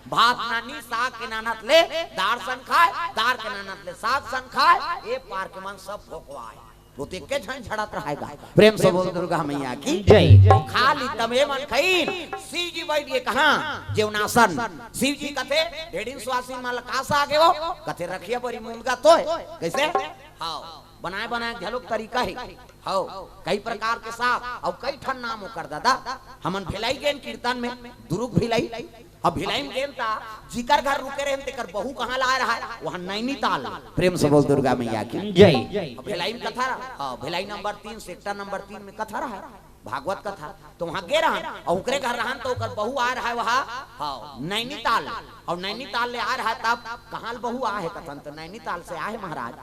भात नानिस साग के नानत ले दार सन खाय, दार के नानत ले साग सन खाय। ए पार के मन सब भोकवाय। वो तो एके झन झड़त रहय गा। प्रेम से बोल दुर्गा मैया की जय। खाली तब ए मन खइन, शिव जी बइठ गे कहां? जेवनासन। शिव जी कथे, "ढेड़िन सुवासिन मन ल का साग हे वो?" कथे, "रखिया बरी मुनगा तोय।" कइसे? हव, बनाय बनाय घलोक तरीका हे। हव, कई प्रकार के साग अउ कई ठन नाम ओकर दादा। हमन भिलाई गेन कीर्तन में, दुरुग भिलाई। अब भिलाई में गेन त जिकर घर रुके रहेन तेकर बहू कहां लाय रहय, उहां नैनीताल। प्रेम से बोल दुर्गा मैया की जय। अब भिलाई में कथा रहा, हव, भिलाई नंबर तीन, सेक्टर नंबर तीन में कथा रहा, भागवत कथा। त उहां गे रहन अउ ओकरे घर रहन त ओकर बहू आय रहय उहां, हव, नैनीताल। अउ नैनीताल ले आय रहय तब कहां ले बहू आय हे कथन त नैनीताल से आय हे महाराज।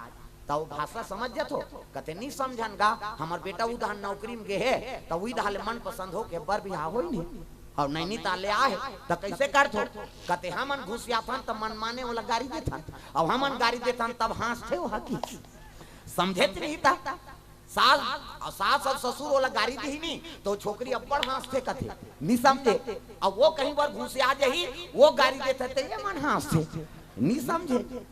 त ओ भाषा समझ जथो? कथे, "नी समझन गा, हमर बेटा उधार नौकरी में गे हे, त उही डहर ले मनपसंद होके बर बिहाव होई नहीं। अउ नैनीताल ले आए हे, त कइसे करथो?" कथे, "हमन घुसियाथन त मनमाने ओला गारी देथन, अउ हमन गारी देथन तब हाँसथे ओहा कि समझेच नहीं त सास, अउ सास अउ ससुर ओला गारी दिही नी, त ओ छोकरी अब्बड़ हाँसथे कथे, नी समझे। अउ ओ कहीं बर घुसिया जही, ओ गारी देथे त ये मन हाँसथे, नी समझे।"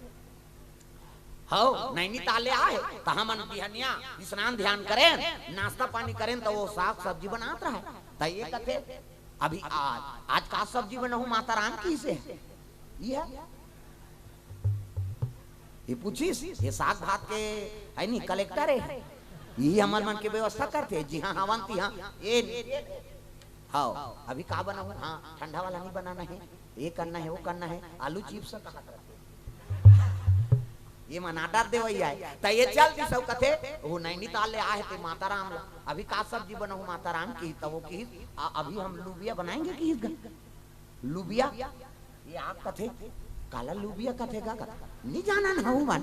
हव, नैनीताल ले आए, त हमन बिहनिया स्नान ध्यान करेन, नाश्ता पानी करेन, त ओ साग सब्जी बनात रहय। त ये कथे, "अभी आज, आज का सब्जी बनाहूं माता राम की से?" ये ये पूछिस, ये साग भात के है नी, कलेक्टर है, यही हमर मन के व्यवस्था करथे। जी हाँ, हवन ती हाँ, ये नी। हाँ, अभी का बनाहूँ? हाँ, ठंडा वाला नहीं बनाना है, ये करना है, वो करना है, आलू चिप्स कहा करथे। ये मन आडर देवइया है, त ये चल दिस अउ कथे, वो नैनीताल ले आए हे ते माता राम ला, अभी का सब्जी बनाहूँ माता राम की, त वो किहिस, "आ, अभी हम लुबिया बनाएंगे," किहिस गा। लुबिया? ये आप कथे, काला लुबिया कथे गा? कथे, "नी जानन हूँ मन।"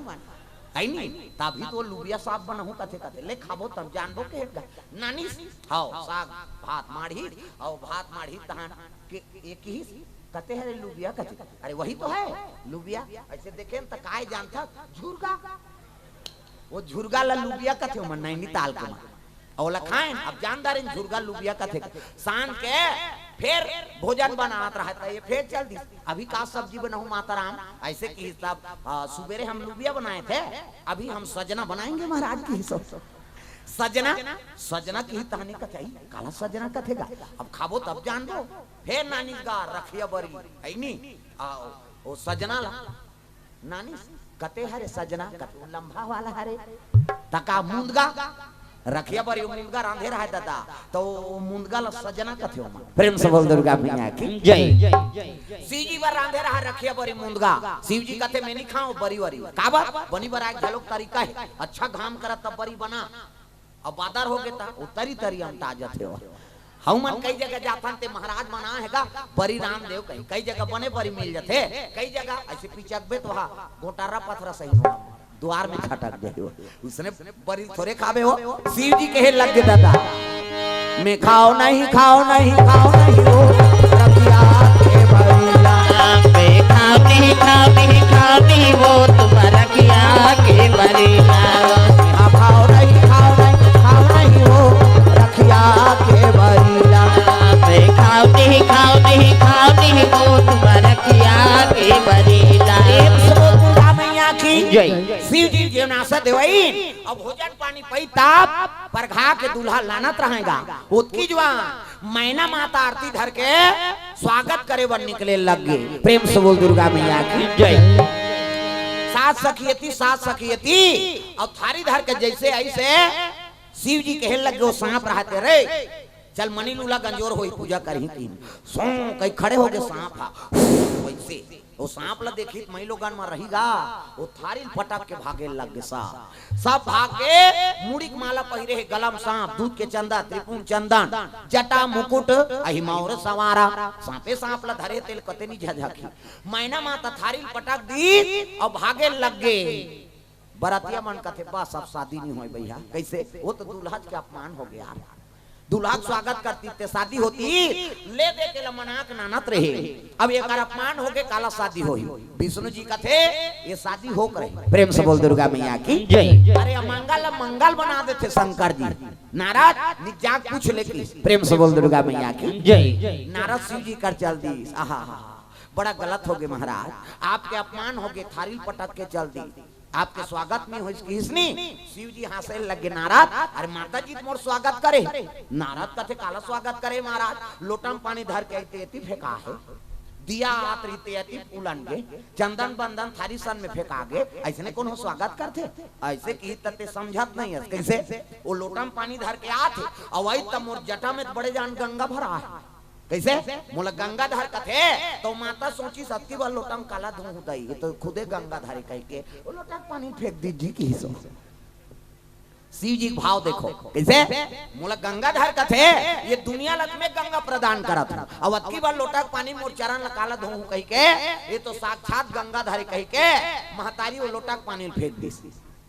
है नी? तभी तो लुबिया साग बनाहूँ कथे, कथे, "ले खाबो तब जानबो," कहे गा। नानिस, हव, साग भात माढ़ी, अउ भात माढ़ी तहान के एक ही कथे हरे लुबिया कथे। अरे वही तो है लुबिया। ऐसे देखे न त काय जानथस? झुरगा। वो झुरगा ला लुबिया कथे, ओमन नैनीताल के मन। अउ ओला खाएन, अब जान डारेन झुरगा लुबिया कथे। शाम के फेर भोजन बनात रहत हे, ये फेर चल दिस, "अभी का सब्जी बनाहूँ माता राम?" ऐसे किहिस तब, "आ, सुबेरे हम लुबिया बनाए थे, अभी हम सजना बनाएंगे महाराज," किहिस। सजना, सजना किहिस तहने कथे, "काला सजना कथे गा? अब खाबो तब जानबो।" फेर नानिस गा रखिया बरी, है नी? आ, ओ सजना ला नानिस, कथे हरे सजना, कथे वो लंबा वाला हरे। त का मुंदगा? रखिया बरी मुंदगा रांधे रहय ददा, त वो मुंदगा ला सजना कथे ओमन। प्रेम से बोल दुर्गा मैया की जय। शिव जी बर रांधे रहय रखिया बरी मुंदगा। शिव जी कथे, "मैं नी खांव बरी वरी।" काबर? बनी बर एक घलोक तरीका हे, अच्छा घाम करत तब बरी बना। अब बादर हो गे त वो तरी तरी अमटा जथे हो। हमन कई जगह जाथन ते महाराज मन आहे गा, बरी रांध देव कहीं, कई जगह बने बरी मिल जथे, कई जगह ऐसे पिचकबे त वहाँ गोटारा पथरा सही हो, दुआर में छटक जाही हो। उसने बरी थोरे खाबे हो, शिव जी कहे लग गे ददा, "मैं खांव नहीं, खांव नहीं, खांव नहीं वो रखिया के बरी ला।" मैं खांव नहीं, खांव नहीं, खांव नहीं वो तुम्हारा रखिया के बरी ला। हाँ, खांव नहीं, खांव नहीं, खांव नहीं वो रखिया के बरी ला। मैं खांव नहीं, खांव नहीं, खांव नहीं वो तुम्हारा रखिया के बरी ला। प्रेम से बोल दुर्गा मैया की जय। शिव जी जेवनासा देवई, अब भोजन पानी पई तब परघा के दूल्हा लानत रहय गा। ओतकी जुवार मैना माता आरती धर के स्वागत करे बर निकले लग गे। प्रेम से बोल दुर्गा मैया की जय। सात सखी एती, सात सखी एती, अउ थारी धर के जइसे अइसे शिव जी कहे लग गे, वो सांप रहत हे, "रे, चल मनी लूला गंजोर होही, पूजा करही।" कि सौं कई खड़े हो गे सांप हा, वइसे। वो सांप ला देखिस त मइलोगन म रही गा, वो थारी ल पटक के भागे लग गे सा। सब भाग के मुड़ी के माला पहिरे हे, गला म सांप, दूध के चंदा, त्रिपुंड चंदन, जटा मुकुट, अहि मौर संवारा। सांपे सांप ला धरे, तेला कते नी झझकही। मैना माता थारी ल पटक दिस अउ भागे लग गे। बरतिया मन कथे, "बस, अब शादी नी होय भैया।" कइसे? वो तो दूल्हा के अपमान हो गे यार। दूल्हा के स्वागत करतिस ते शादी होतिस, ले दे के ल मना के लानत रहे। अब एकर अपमान हो गे, काला शादी होही? विष्णु जी कथे, "ये शादी हो के रही।" प्रेम से बोल दुर्गा मैया की जय। अरे, अमंगल ल मंगल बना देथे शंकर जी। नारद, निजाक पूछ ले किहिस। प्रेम से बोल दुर्गा मैया की जय। नारद शिव जी कर चल दिस। आहा, बड़ा गलत हो गे महाराज, आपके अपमान हो गे, थारी ल पटक के चल दिस। आपके स्वागत नी होइस किहिस नी। शिव जी हाँसे लग गे, "नारद, अरे माता जी त मोर स्वागत करे।" नारद कथे, "काला स्वागत करे महाराज? लोटा म पानी धर के एती एती फेंका हे, दिया आत रहिस ते एती उलन गे, चंदन बंदन थारी सन में फेंका गे, अइसने कोनो स्वागत करथे?" अइसे किहिस त ते समझत नइ हस। कइसे? वो लोटा म पानी धर के आत हे, अउ अइस त मोर जटा में त बड़े जान गंगा भरा हे। कइसे? मोला गंगाधर कथे, त माता सोचिस, "अतकी बड़ लोटा म काला धोहूँ दाई, ये तो खुदे गंगाधर ए," कहिके वो लोटा के पानी फेंक दिस जी किहिस। शिव जी के भाव देखो, कइसे? "मोला गंगाधर कथे, ये दुनिया ल त मैं गंगा प्रदान करत हँव, अउ अतकी बड़ लोटा के पानी मोर चरण ल काला धोहूँ," कहिके, ये तो साक्षात गंगाधर ए कहिके महतारी वो लोटा के पानी ल फेंक दिस।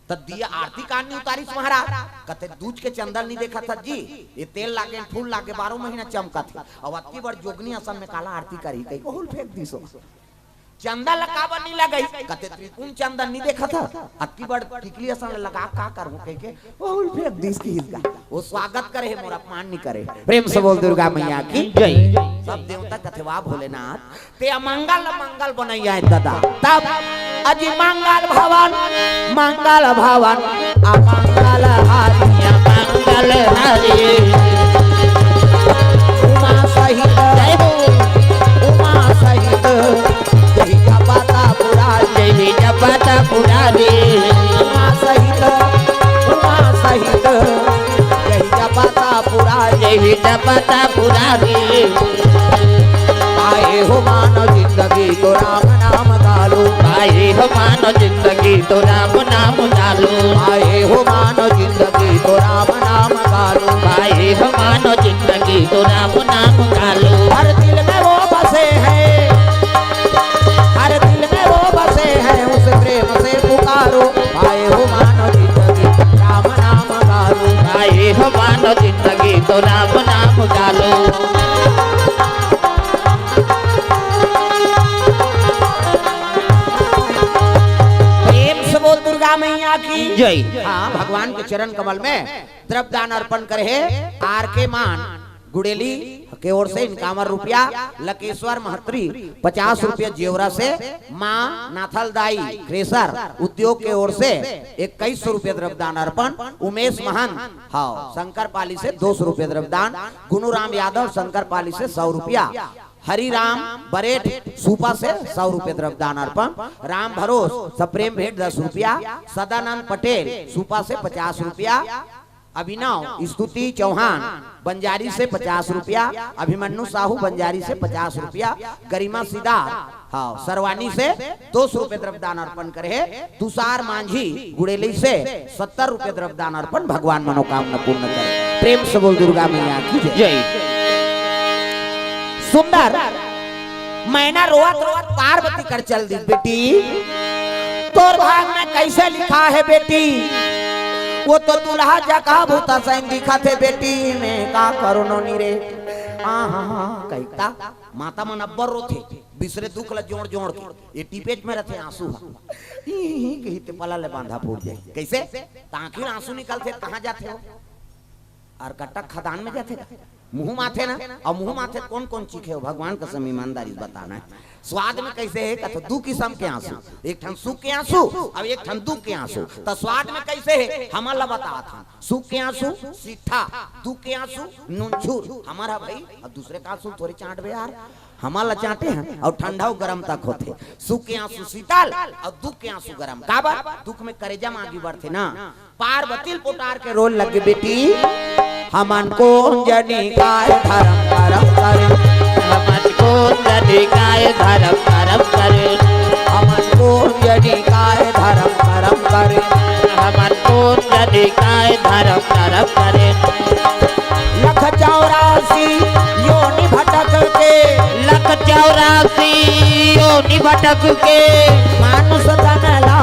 त दिया आरती कान नी उतारिस महाराज। कथे, "दूज के चंदा ल नी देखत हस जी, ये तेल लागे, फूल लागे, बारह महीना चमकत हे, अउ अतकी बड़ जोगनी असन में काला आरती करही," कहिके ओहू ल फेंक दिस। "चंदा ल काबर नी लगइस?" कथे, "त्रिपुंड चंदा ल नी देखत हस, अतकी बड़ टिकली असन ल लगा का करहूँ?" कहिके ओहू ल फेंक दिस किहिस गा। वो स्वागत करे हे, मोर अपमान नी करे। प्रेम से बोल दुर्गा मैया की जय। सब देवता कथे, "वाह भोलेनाथ, ते अमंगल ल मंगल बनइया हे ददा।" तब अजी मंगल भवन, मंगल भवन, अमंगल हारी, अमंगल हारी। उमा सहित, जय हो। उमा सहित, जय जपता पुरारी, जय जपता पुरारी। चाली। पाए हो मानव जिंदगी तो राम नाम गालो। पाए हो मानव जिंदगी तो राम नाम गालो। पाए हो मानव जिंदगी तो राम नाम गालो। पाए हो मानव जिंदगी तो राम नाम गालो। हर दिल में वो बसे हैं, हर दिल में वो बसे हैं, उस प्रेम से पुकारो। पाए हो मानव जिंदगी राम नाम गालो। पाए हो मानव जिंदगी तो राम नाम गालो। प्रेम से बोल दुर्गा मैया की जय। हाँ, भगवान के चरण कमल में द्रव्य दान अर्पण करे हे आर के मान गुड़ेली के ओर से इक्यावन रुपया, लकेश्वर महत्री पचास रुपया जेवरा से, माँ नाथल दाई क्रेशर उद्योग के ओर से इक्कीस सौ रुपया द्रव्य दान अर्पण, उमेश महंत, हाँ, शंकर पाली से दो सौ रुपया द्रव्य दान, गुनुराम यादव शंकर पाली से सौ रुपया, हरिराम बरेठ सूपा से सौ रुपया द्रव्य दान अर्पण, राम भरोस सप्रेम भेंट दस रुपया, सदानंद पटेल सूपा से पचास रुपया, अभिनव स्तुति चौहान बंजारी से पचास रुपया, अभिमन्यु साहू बंजारी से पचास रुपया, गरिमा सिद्धार्थ, हाँ, सरवानी से दो सौ रुपया द्रव्य दान अर्पण करे हे, तुषार मांझी गुड़ेली से सत्तर रुपया द्रव्य दान अर्पण, भगवान मनोकामना पूर्ण करे। प्रेम से बोल दुर्गा मैया की जय। जय। सुंदर मैना रोवत रोवत पार्वती कर चल दी, बेटी, तोर भाग में कैसे लिखा है बेटी? वो तो दूल्हा जका भूता सैन दिखा थे बेटी, मैं का करो नोनी रे। हाँ, हाँ, हाँ, कहता माता मन अब्बर रोथे, बिसरे दुख ला जोड़ जोड़ के, ये टिपेट में रहते आंसू हा। ई, ई, कही ते पला ले बांधा फूट जाए। कैसे? ताकि आंसू निकलते, कहाँ जाते हो? और कटक खदान में जाते का? मुंह माथे ना, और मुंह माथे कौन कौन चीखे हो? भगवान कसम ईमानदारी से बताना है। स्वाद में कैसे है? कथो दू किस्म के आंसू, एक ठन सुख के आंसू और एक ठन दुख के आंसू। तो स्वाद में कैसे है? हमन ला बतात हन। सुख के आंसू सीठा, दुख के आंसू नूनछूर। हमर हा भाई, अब दूसरे का आंसू थोड़े चांटबे यार, हमन ला चांटे हैं। और ठंडा और गरम तक होथे। सुख के आंसू शीतल और दुख के आंसू गरम। काबर? दुख में करेजा में आगी बढ़थे ना। पार्वती ल पोटार के रोए लगे, बेटी, हमन कोन जनी काय धरम करम करे। हमन कोन जनी काय धरम करम करे। हमन कोन जनी काय धरम करम करे। हमन कोन जनी काय धरम करम करे। लख चौरासी योनि भटक के। लख चौरासी योनि भटक के। मानुष तन ला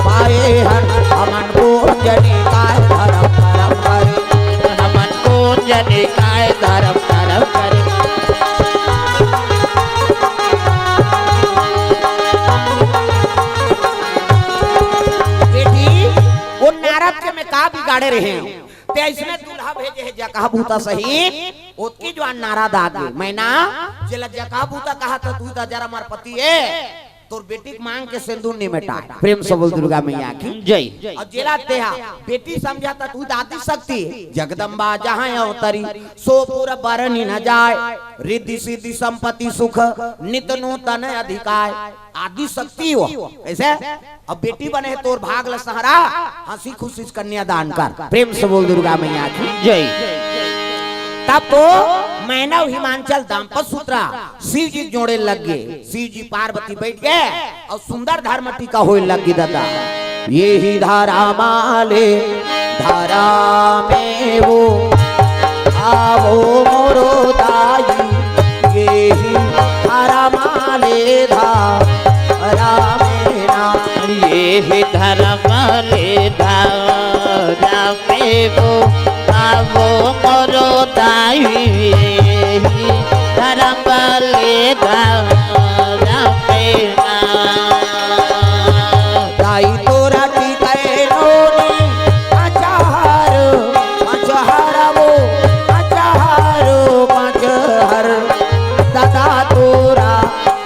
पाए हन, हमन कोन जनी काय धरम करम करे। हमन कोन जनी काय धरम करम करे। बेटी, वो नारद के मैं का बिगाड़े रहे हूँ? ते अइसने दूल्हा भेजे हे जका भूता सही, ओतकी जुवार नारद आगे। मैना, जेला जका भूता कहा था, तू तो जरा हमार पति है, तोर बेटी के मांग के सिंदूर नहीं मिटाए। प्रेम से बोल दुर्गा मैया की जय। और जेला तेहा बेटी समझा था, तू तो आदि शक्ति है, जगदम्बा जहाँ अवतरी, सो पुर बरनी न जाए, रिद्धि सिद्धि संपत्ति सुख, नित नूतन अधिकार। आदि शक्ति हो। कैसे? अब बेटी बने हे तोर भाग ल सहारा, हंसी खुशी से कन्यादान कर। प्रेम से बोल दुर्गा मैया की जय। तब तो मैना हिमांचल दाम्पत्य सूत्र शिव जी जोड़े लग गे। शिव जी पार्वती बैठ गे और सुंदर धर्म टीका होए लग गे दादा। ये ही धारा माले धारा में वो आवो मोरो दाई, ये ही धारा माले धारा में ना। ये ही धर्म ले धारा में वो आवो मोरो दाई, ये ही धर्म ले धारा में ना। दाई तोरा टिकै नोनी अचार, पाँच हर वो अचार, पाँच हर दादा तोरा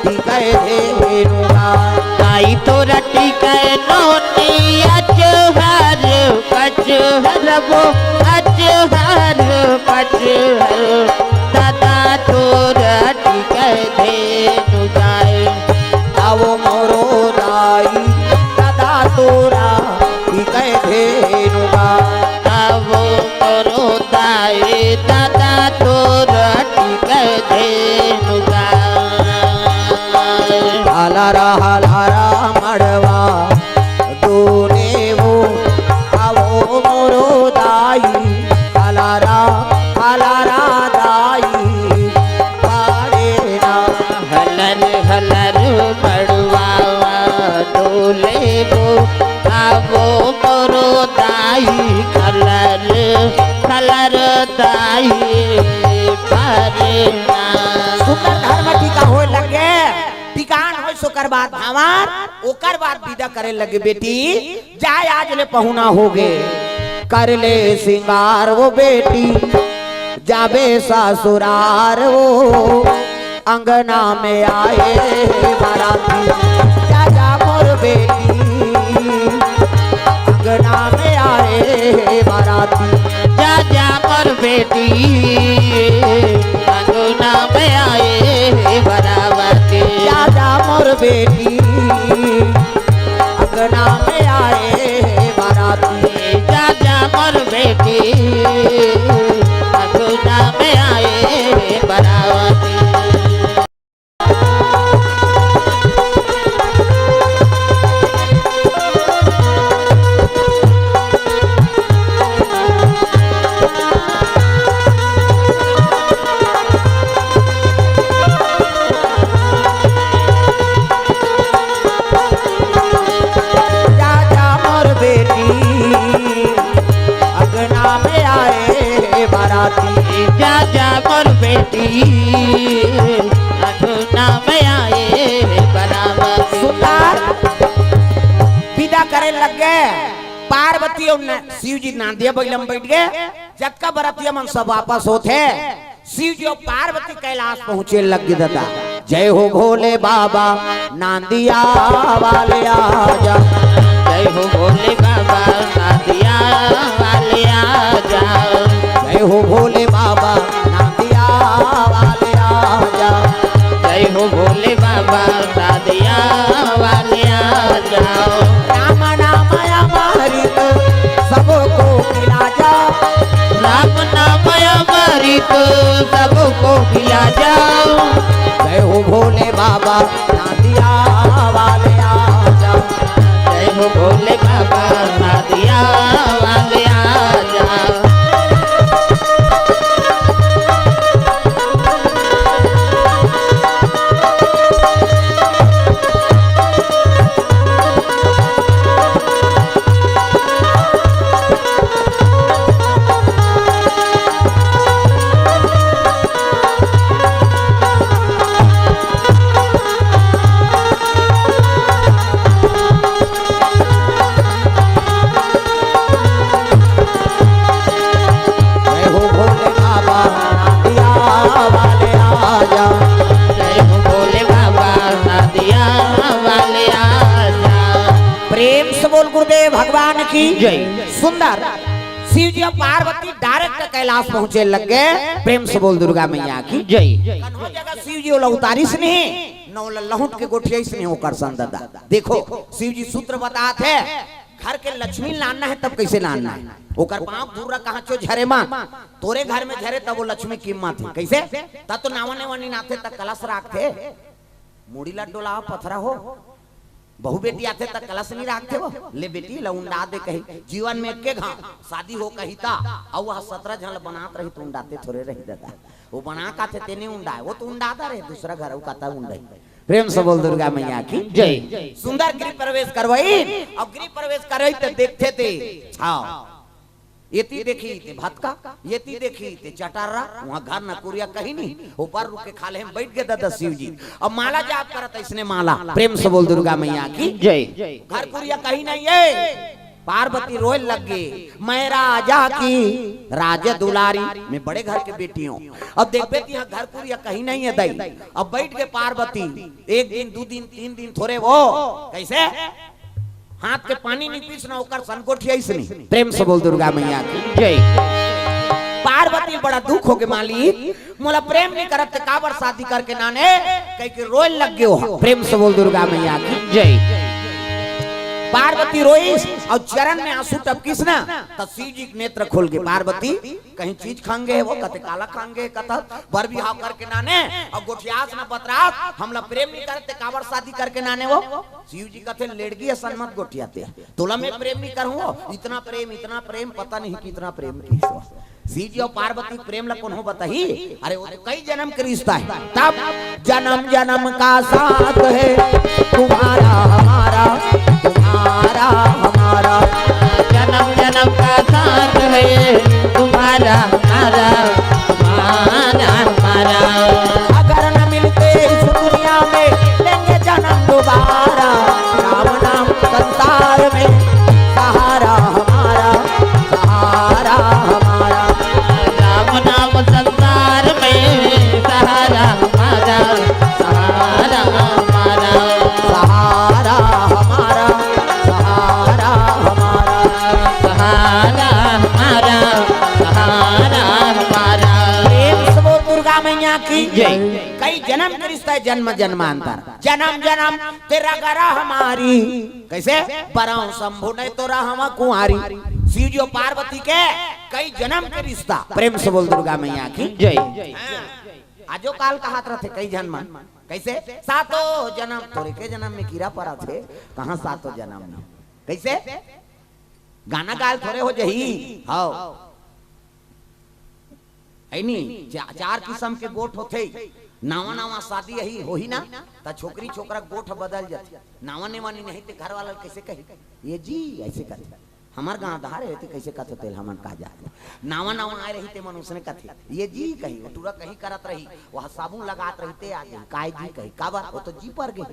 टिकै धेनु गा। दाई तोरा टिकै नोनी अचार, पाँच हर वो अचार, पाँच हर दादा तोरा टिकै धेनु गाय। आवो मोरो दाई दादा तोरा टिकै धेनु गा। आवो मोरो दाई दादा तोरा हलारा हलारा मड़वा, तूने वो, आवो मोरो दाई, हलारा हलारा दाई, पाड़े ना। हलर हलर मड़वा, तूने वो, आवो मोरो दाई, हलर हलर दाई, पाड़े ना। सुंदर घर में टीका होए लगे। टिकान होइस ओकर बाद भांवर, ओकर बाद बिदा करे लगे, बेटी, जाय आज ले पहुना होगे, कर ले सिंगार वो बेटी, जाबे ससुरार वो, अंगना में आए बाराती, जा जा मोर बेटी, अंगना में आए बाराती। जा जा मोर बेटी, अंगना में आए हे बरावती। जा जा मोर बेटी, अंगना में आए हे बराती। जा जा मोर बेटी, अंगना में आए हे बरावती। जा जा मोर बेटी, अंगना में आए बाराती। जा जा मोर बेटी, अंगना में आए बरावती। सुंदर बिदा करे लगे। पार्वती अउ न-, शिव जी नांदिया बइला म बइठ गे। जतका बरतिया मन सब वापस होथे। शिव जी अउ पार्वती कैलाश पहुंचे लग गे ददा। जय हो भोले बाबा नांदिया वाले आजा। जय हो भोले बाबा नांदिया वाले आजा। जय हो भोले बाबा नांदिया वाले आजा। जय हो भोले बाबा नांदिया वाले आजा। राम नाम अमृत सबको पिला जा। राम नाम अमृत सबको पिला जा। जय हो भोले बाबा नांदिया वाले आजा। जय हो भोले बाबा नांदिया वाले आजा। जय हो भोले बाबा नांदिया वाले आजा। जय हो भोले बाबा नांदिया वाले आजा। प्रेम से बोल गुरुदेव भगवान की जय। सुंदर। शिव जी अउ पार्वती direct कैलाश पहुंचे लग गे। प्रेम से बोल दुर्गा मैया की जय। कन्हो जगह शिव जी ओला उतारिस नहीं, न ओला लहुट के गोठियाइस नहीं ओकर संग ददा। देखो, शिव जी सूत्र बतात हे, घर के लक्ष्मी लानना हे तब कइसे लानना हे। ओकर पांव धूरा कहांचो झरे मा, तोरे घर में झरे तब वो लक्ष्मी कीमत हे। कइसे? त तो नावा नेवा नीन आथे त कलश राखथे, मुड़ी ला डोला पथरा हो। बहू बेटी आथे त कलश नहीं राखथे वो। ले बेटी ला उंडा दे कही, जीवन में एके घांव शादी हो कही त, अउ वह सतरा झन ला बनात रही त उंडाते थोरे रही ददा। वो बना काथे तेने उंडाए, वो तो उंडाता रहे, दूसरा घर अउ काता उंडाई। प्रेम से बोल दुर्गा मैया की जय। सुंदर गृह प्रवेश करवई, अउ गृह प्रवेश करवई त देखथे ते, हाँ, एती देखी ते भतका, एती देखी ते चटर्रा, वहाँ घर न कुरिया कहीं नहीं, ऊपर रुक के खाल्हे म बइठ गे ददा शिव जी। अब माला जाप करत अइसने माला, प्रेम से बोल दुर्गा मैया की जय। घर कुरिया कहीं नहीं हे, पार्वती रोए लग गे, मैं राजा की राज दुलारी, मैं बड़े घर के बेटी हूँ। अब देखबे त इहाँ घर कुरिया कहीं नहीं हे दई। अब बइठ गे पार्वती, एक दिन, दू दिन, तीन दिन थोरे वो, कइसे? हाथ के पानी नहीं पीस न ओकर सन गोठियाइस नहीं। प्रेम से बोल दुर्गा मैया की जय। पार्वती बड़ा दुख होगे, मालिक, मोला प्रेम नहीं करत त काबर शादी करके नाने, कहिके रोए लग गे हो। प्रेम से बोल दुर्गा मैया की जय। पार्वती रोइस अउ चरन में आंसू टपकिस ना, त शिव जी के नेत्र खोल गे। पार्वती, कहीं चीज खांगे हे वो, कथे काला खांगे, कथा बर बिहाव करके नाने अउ गोठियास न बतरात, हमला प्रेम नहीं करते, काबर शादी करके नाने वो। शिव जी कथे, लेड़गी असन मत गोठियाते, तोला मैं प्रेम नहीं करूं, इतना प्रेम, इतना प्रेम, पता नहीं कितना प्रेम की। शिव जी अउ पार्वती के प्रेम ला कोनो बताही? अरे वो तो कई जन्म के रिश्ता हे। तब जन्म जन्म का साथ है तुम्हारा हमारा, तुम्हारा हमारा। जन्म जन्म का साथ है तुम्हारा हमारा, तुम्हारा हमारा। अगर न मिलते इस दुनिया में, लेंगे जन्म दोबारा। राम नाम संसार में सहारा हमारा, सहारा हमारा। राम नाम संसार में सहारा हमारा, सहारा हमारा। सहारा हमारा, सहारा हमारा। सहारा हमारा, सहारा हमारा। प्रेम से बोल दुर्गा मैया की जय। कई जन्म के रिश्ता हे, जन्म जन्मांतर, जन्म जन्म तेरा गरा हमारी। कैसे? बराव शंभु नहीं तो रहवा कुंवारी। शिव जी अउ पार्वती के कई जन्म के रिश्ता। प्रेम से बोल दुर्गा मैया की जय। हाँ। आजो काल कहत रथे कई जन्म। कैसे? सातों जन्म, तोरे के जन्म में कीरा परत हे, कहाँ सातों जन्म में? कैसे? गाना गाल थोरे हो जही। हव। है नी? चा-, चार किसम के गोठ होथे। नावा नावा शादी अही होही ना, त छोकरी छोकरा गोठ बदल जाथे। नावा नेवानी नहीं ते घर वाला कैसे कही, "ये जी," ऐसे कथे। हमर गांव धार हे ते कैसे कथे तेल हमन का जाने। नावा नावा आए रही ते मन उसने कथे, "ये जी," कही, वो टूरा कहीं करत रही, वह साबुन लगात रही ते आ गई, "काय जी?" कही, "काबर?" वो तो जी पर गई।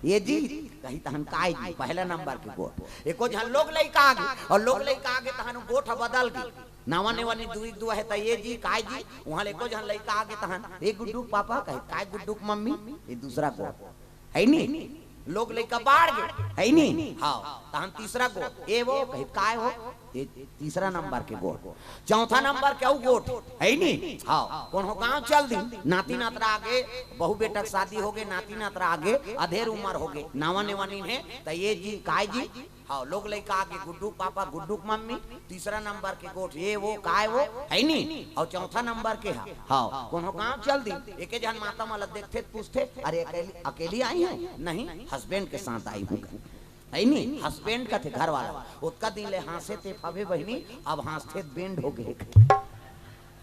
"ये जी," कही तहन, "काय जी?" पहला नंबर के गोठ। एको झन लोग लइका आगे, अउ लोग लइका आगे तहन गोठ बदल गे। नावा नेवानी दुई दुआ हे त "ये जी," "काय जी?" उहाँ ले एको झन लइका आगे तहन, "ए गुड्डू के पापा," कहे, "काय गुड्डू के मम्मी?" ये दूसरा गोठ। है नी? लोग लइका बाढ़ गे, है नी? हाँ, तहन तीसरा गोठ, "ए वो," कहे, "काय हो?" ये तीसरा नंबर के गोठ। चौथा नंबर के अउ गोठ, है नी? हाँ, कोनो गांव चल दी, नाती नातरा आगे, बहू बेटा के शादी होगे, नाती नातरा आगे, अधेर उमर होगे, नावा नेवानी हे, त "ये जी," "काय जी?" हाँ, लोग लइका आगे, "गुड्डू के पापा," "गुड्डू के मम्मी," तीसरा नंबर के गोठ, "ये वो," "काय वो?" है नी? अउ चौथा नंबर के हा, हाँ, कोनो गांव चल दी, एके झन माता मन ला देखथे त पूछथे, "अरे अकेली, अकेली आई हो?" "नहीं, हस्बैंड के साथ आई हूँ।" है नी? हस्बैंड कथे घर वाला। ओतका दिन ले हाँसे ते फबे बहिनी, अब हाँसथे त बेंड हो गे।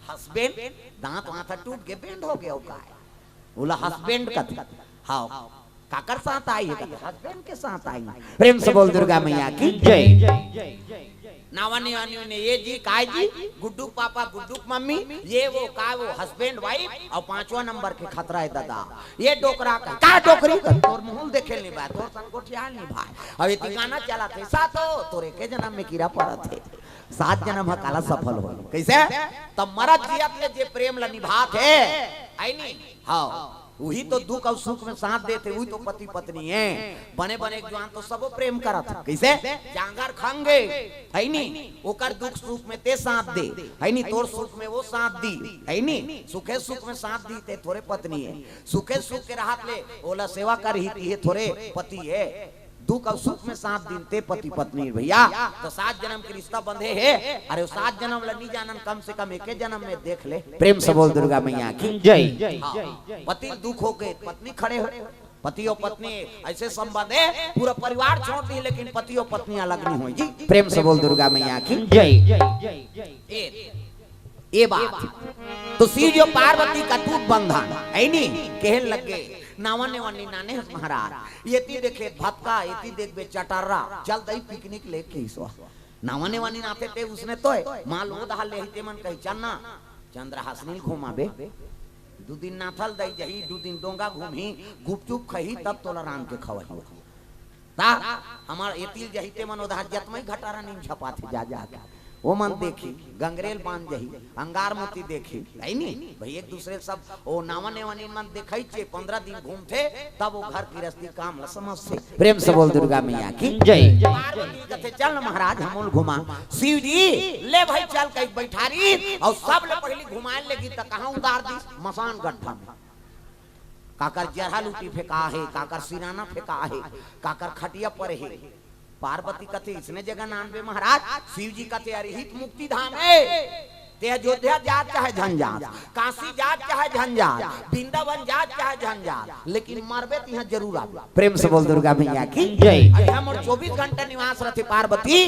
हस्बैंड, दांत वांत टूट गे, बेंड हो गे, अउ काय? ओला हस्बैंड कथे। हाँ, काकर साथ आई हे? कथे, "हस्बैंड के साथ आई हूँ।" प्रेम से बोल दुर्गा मैया की जय। नावा नेवानी ने "ये जी," "काय जी?" "गुड्डू के पापा," "गुड्डू के मम्मी," "ये वो," "काय वो?" हस्बैंड वाइफ, अउ पांचवा नंबर के खतरा हे दादा, "ये डोकरा का, का डोकरी का, तोर मुंह देखे नहीं बा, तोर संग गोठियाल नहीं भाई।" अउ एती गाना चलत हे, "सातो तोरे के जन्म में कीरा परत हे, सात जन्म ह काला सफल होई।" कैसे? तब मरत जियत ले जे प्रेम ला निभात हे, आई नी? हाँ। उही तो दुख अउ सुख में साथ देथे, उही तो पति पत्नी हे। बने बने एक जुआन तो सबो प्रेम करत हे। कैसे? जांगर खंगे, है नी? ओकर दुख सुख में ते साथ दे, है नी? तोर सुख में वो साथ दी, है नी? सुखे सुख में साथ दी ते थोरे पत्नी हे। सुखे सुख के रहत ले ओला सेवा करही, तिहे थोरे पति हे। दुख अउ सुख में साथ दिन ते पति पत्नी भैया, तो सात जन्म के रिश्ता बंधे हे। अरे, वो सात जन्म ला नी जानन, कम से कम एके जन्म में देख ले। प्रेम से बोल दुर्गा मैया की जय। हाँ, पति ल दुख होके पत्नी खड़े हो, पति अउ पत्नी ऐसे संबंध हे, पूरा परिवार छोड़ दी, लेकिन पति अउ पत्नी अलग नहीं होई जी। प्रेम से बोल दुर्गा मैया की जय। ए, ए बात तो शिव जी अउ पार्वती का अटूट बंधन, है नी? कहे लगे, "नावा नेवानी नाने हस महाराज, एती देखे भतका, एती देखबे चटर्रा, चल दई पिकनिक लेके ईसवा।" नावा नेवानी नाथे ते उसने तोय, माल ओ दहा लेही ते मन कही, "चल ना, चंद्रहासिनी ल घुमाबे।" दू दिन नाथल दई जही, दू दिन डोंगा घूमही, गुपचुप खही, तब तोला रांध के खवाही। ता हमर एती ल जही ते मन ओधार जतमई घटारा नीम छपाथे जा जा के। ओ मन देखी, गंगरेल बांध जही, अंगार मोती देखी, है नी? भाई एक दूसरे सब ओ नावा नेवानी मन देखई चे, पंद्रह दिन घूमथे, तब ओ घर गिरस्ती काम ल समझथे। प्रेम से बोल दुर्गा मैया की जय। पार्वती कथे, "चल न महाराज, हमन ल घुमा।" शिव जी, "ले भाई चल," कहि बैठारी, अउ सब ले पहिली घुमाए लेगी त कहाँ उतार दी? मसान गड्ढा में। काकर जरहा लूटी फेंका हे, काकर सिराना फेंका हे, काकर खटिया पर हे। पार्वती कथे, "इसने जगह नानबे महाराज।" शिव जी कथे, "अरे, इही त मुक्ति धाम हे, ते अयोध्या जात चाहे झन जात, काशी जात चाहे झन जात, वृंदावन जात चाहे झन जात, लेकिन मरबे त इहाँ जरूर आबे।" प्रेम से बोल दुर्गा मैया की जय। अरे, हमर चौबीस घंटा निवास रथे पार्वती।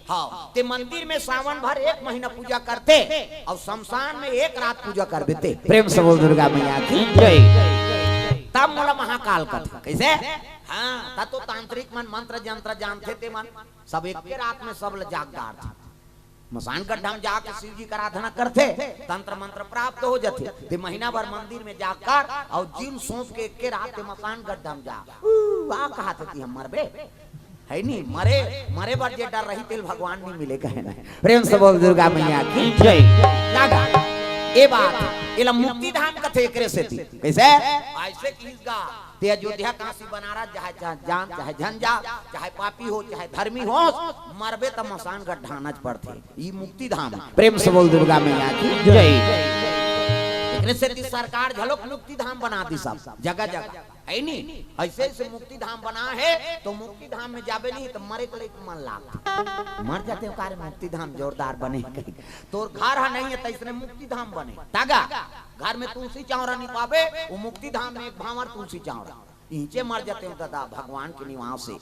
हाँ, ते मंदिर में सावन भर एक महीना पूजा करते अउ शमशान में एक रात पूजा करबे ते। प्रेम से बोल दुर्गा मैया की जय। तब मोला महाकाल कथे। कइसे? हाँ, तब तो तांत्रिक मन मंत्र जंत्र जानथे ते मन, सब एके रात में सब ल जाग डारथे। मसान गड्ढा में जाके शिव जी कर आराधना करथे, तंत्र मंत्र प्राप्त हो जाथे। ते महीना भर मंदिर में जाकर अउ जीव सौंप के एके रात ते मसान गड्ढा में जा, ऊ, आ कहा थे कि हम मरबे? है नी, मरे, मरे बर जे डर रही तेल भगवान नी मिले कहे ना। प्रेम से बोल दुर्गा मैया की जय। लागा, ए बात, एला मुक्ति धाम कथे एकरे सेती। कइसे? अइसे किहिस गा, ते अयोध्या काशी बनारस चाहे, चाहे जान, चाहे झन जा, चाहे पापी हो, चाहे धर्मी हो, मरबे त मसान गड्ढा आनच पड़थे। ई मुक्ति धाम हे। प्रेम से बोल दुर्गा मैया की जय। एकरे सेती सरकार घलोक मुक्ति धाम बना दिस सब जगह जगह। है नी? अइसे अइसे मुक्ति धाम बना हे, तो मुक्ति धाम में जाबे नहीं तो मरे के लइक मन लाग। मर जाते हो, "का रे मुक्ति धाम जोरदार बने हे कहीं।" तोर घर ह नहीं हे, तइसने मुक्ति धाम बने। तागा, घर में तुलसी चौरा नहीं पाबे, वो मुक्ति धाम में एक भांवर तुलसी चौरा। इहिंचे मर जाते हो दादा, भगवान के निवास हे।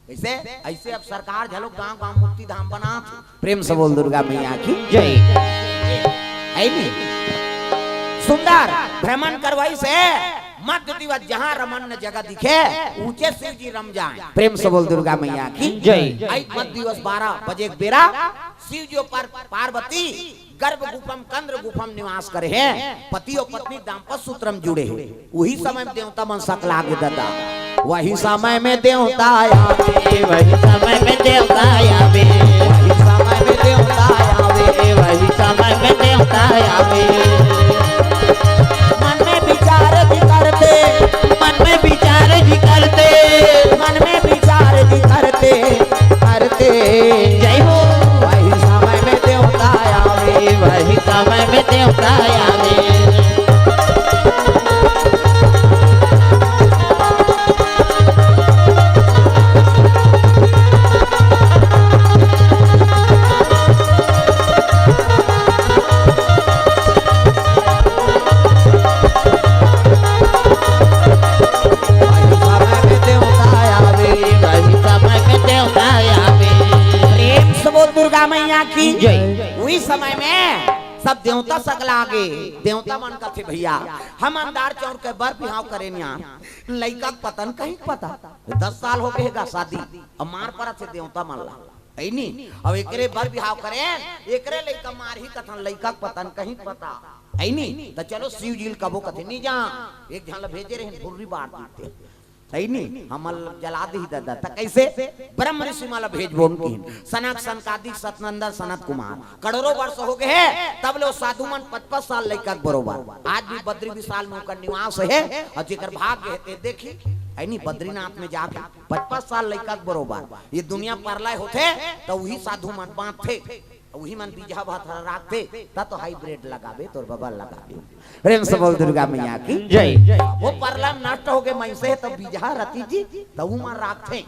कइसे? अइसे अब सरकार घलोक गांव गांव मुक्ति धाम बनात हे। प्रेम से बोल दुर्गा मैया की जय। है नी? सुंदर भ्रमण करवाइस हे, मध्य दिवस जहां रमणीय जगह दिखे, उहिंचे शिव जी रम जाए। प्रेम से बोल दुर्गा मैया की जय। अई मध्य दिवस बारह बजे के बेरा शिव जी अउ पार्वती गर्भ गुफम कंद गुफम निवास करे हे, पति अउ पत्नी दाम्पत्य सूत्र म जुड़े हे। उही समय म देवता मन सकला गे दादा। वही समय में देवता आवे, वही समय में देवता आवे, वही समय में देवता आवे, वही समय में देवता आवे। मन में विचार जी करते, मन में विचार जी करते, मन में विचार जी करते, करते। जय हो। वही समय में देवता आवे, वही समय में देवता आवे। वही समय में देवता आवे, वही समय में देवता आवे। प्रेम से बोल दुर्गा मैया की जय। उही समय में सब देवता सकला गे। देवता मन कथे, "भैया, हम अंधार चौर के बर बिहाव करेन यार, लइका के पता न कहीं पता, दस साल हो गे हे गा शादी।" अब मार परत हे देवता मन ला। है नी? अब एकरे बर बिहाव करेन, एकरे लइका मारही कथन, लइका के पता न कहीं पता। है नी? त चलो शिव जी ल कबो कथे, "नी जा।" एक झन ल भेजे रहेन, भुर्री बार दीथे। है नी? हमन ल जला दिही दादा। त कइसे? ब्रह्म ऋषि मन ल भेजबो न किहिन। सनक, सनकादिक, सनंदन, सनत कुमार। करोड़ों वर्ष हो गे हे, तब ले ओ साधु मन पच पच साल लइका के बरोबर। आज भी बद्री विशाल में ओकर निवास हे, अउ जेकर भाग्य हे ते देखी, है नी? बद्रीनाथ में जाके पच पच साल लइका के बरोबर। ये दुनिया परलय होथे, त उही साधु मन बांचथे, उही मन बीजहा भतरा राखथे, त तो hybrid लगाबे, तोर बबल लगाबे। प्रेम से बोल दुर्गा मैया की जय। वो परलय नष्ट हो गे, मइसे हे, त बीजहा रति जी, त उमन राखथे।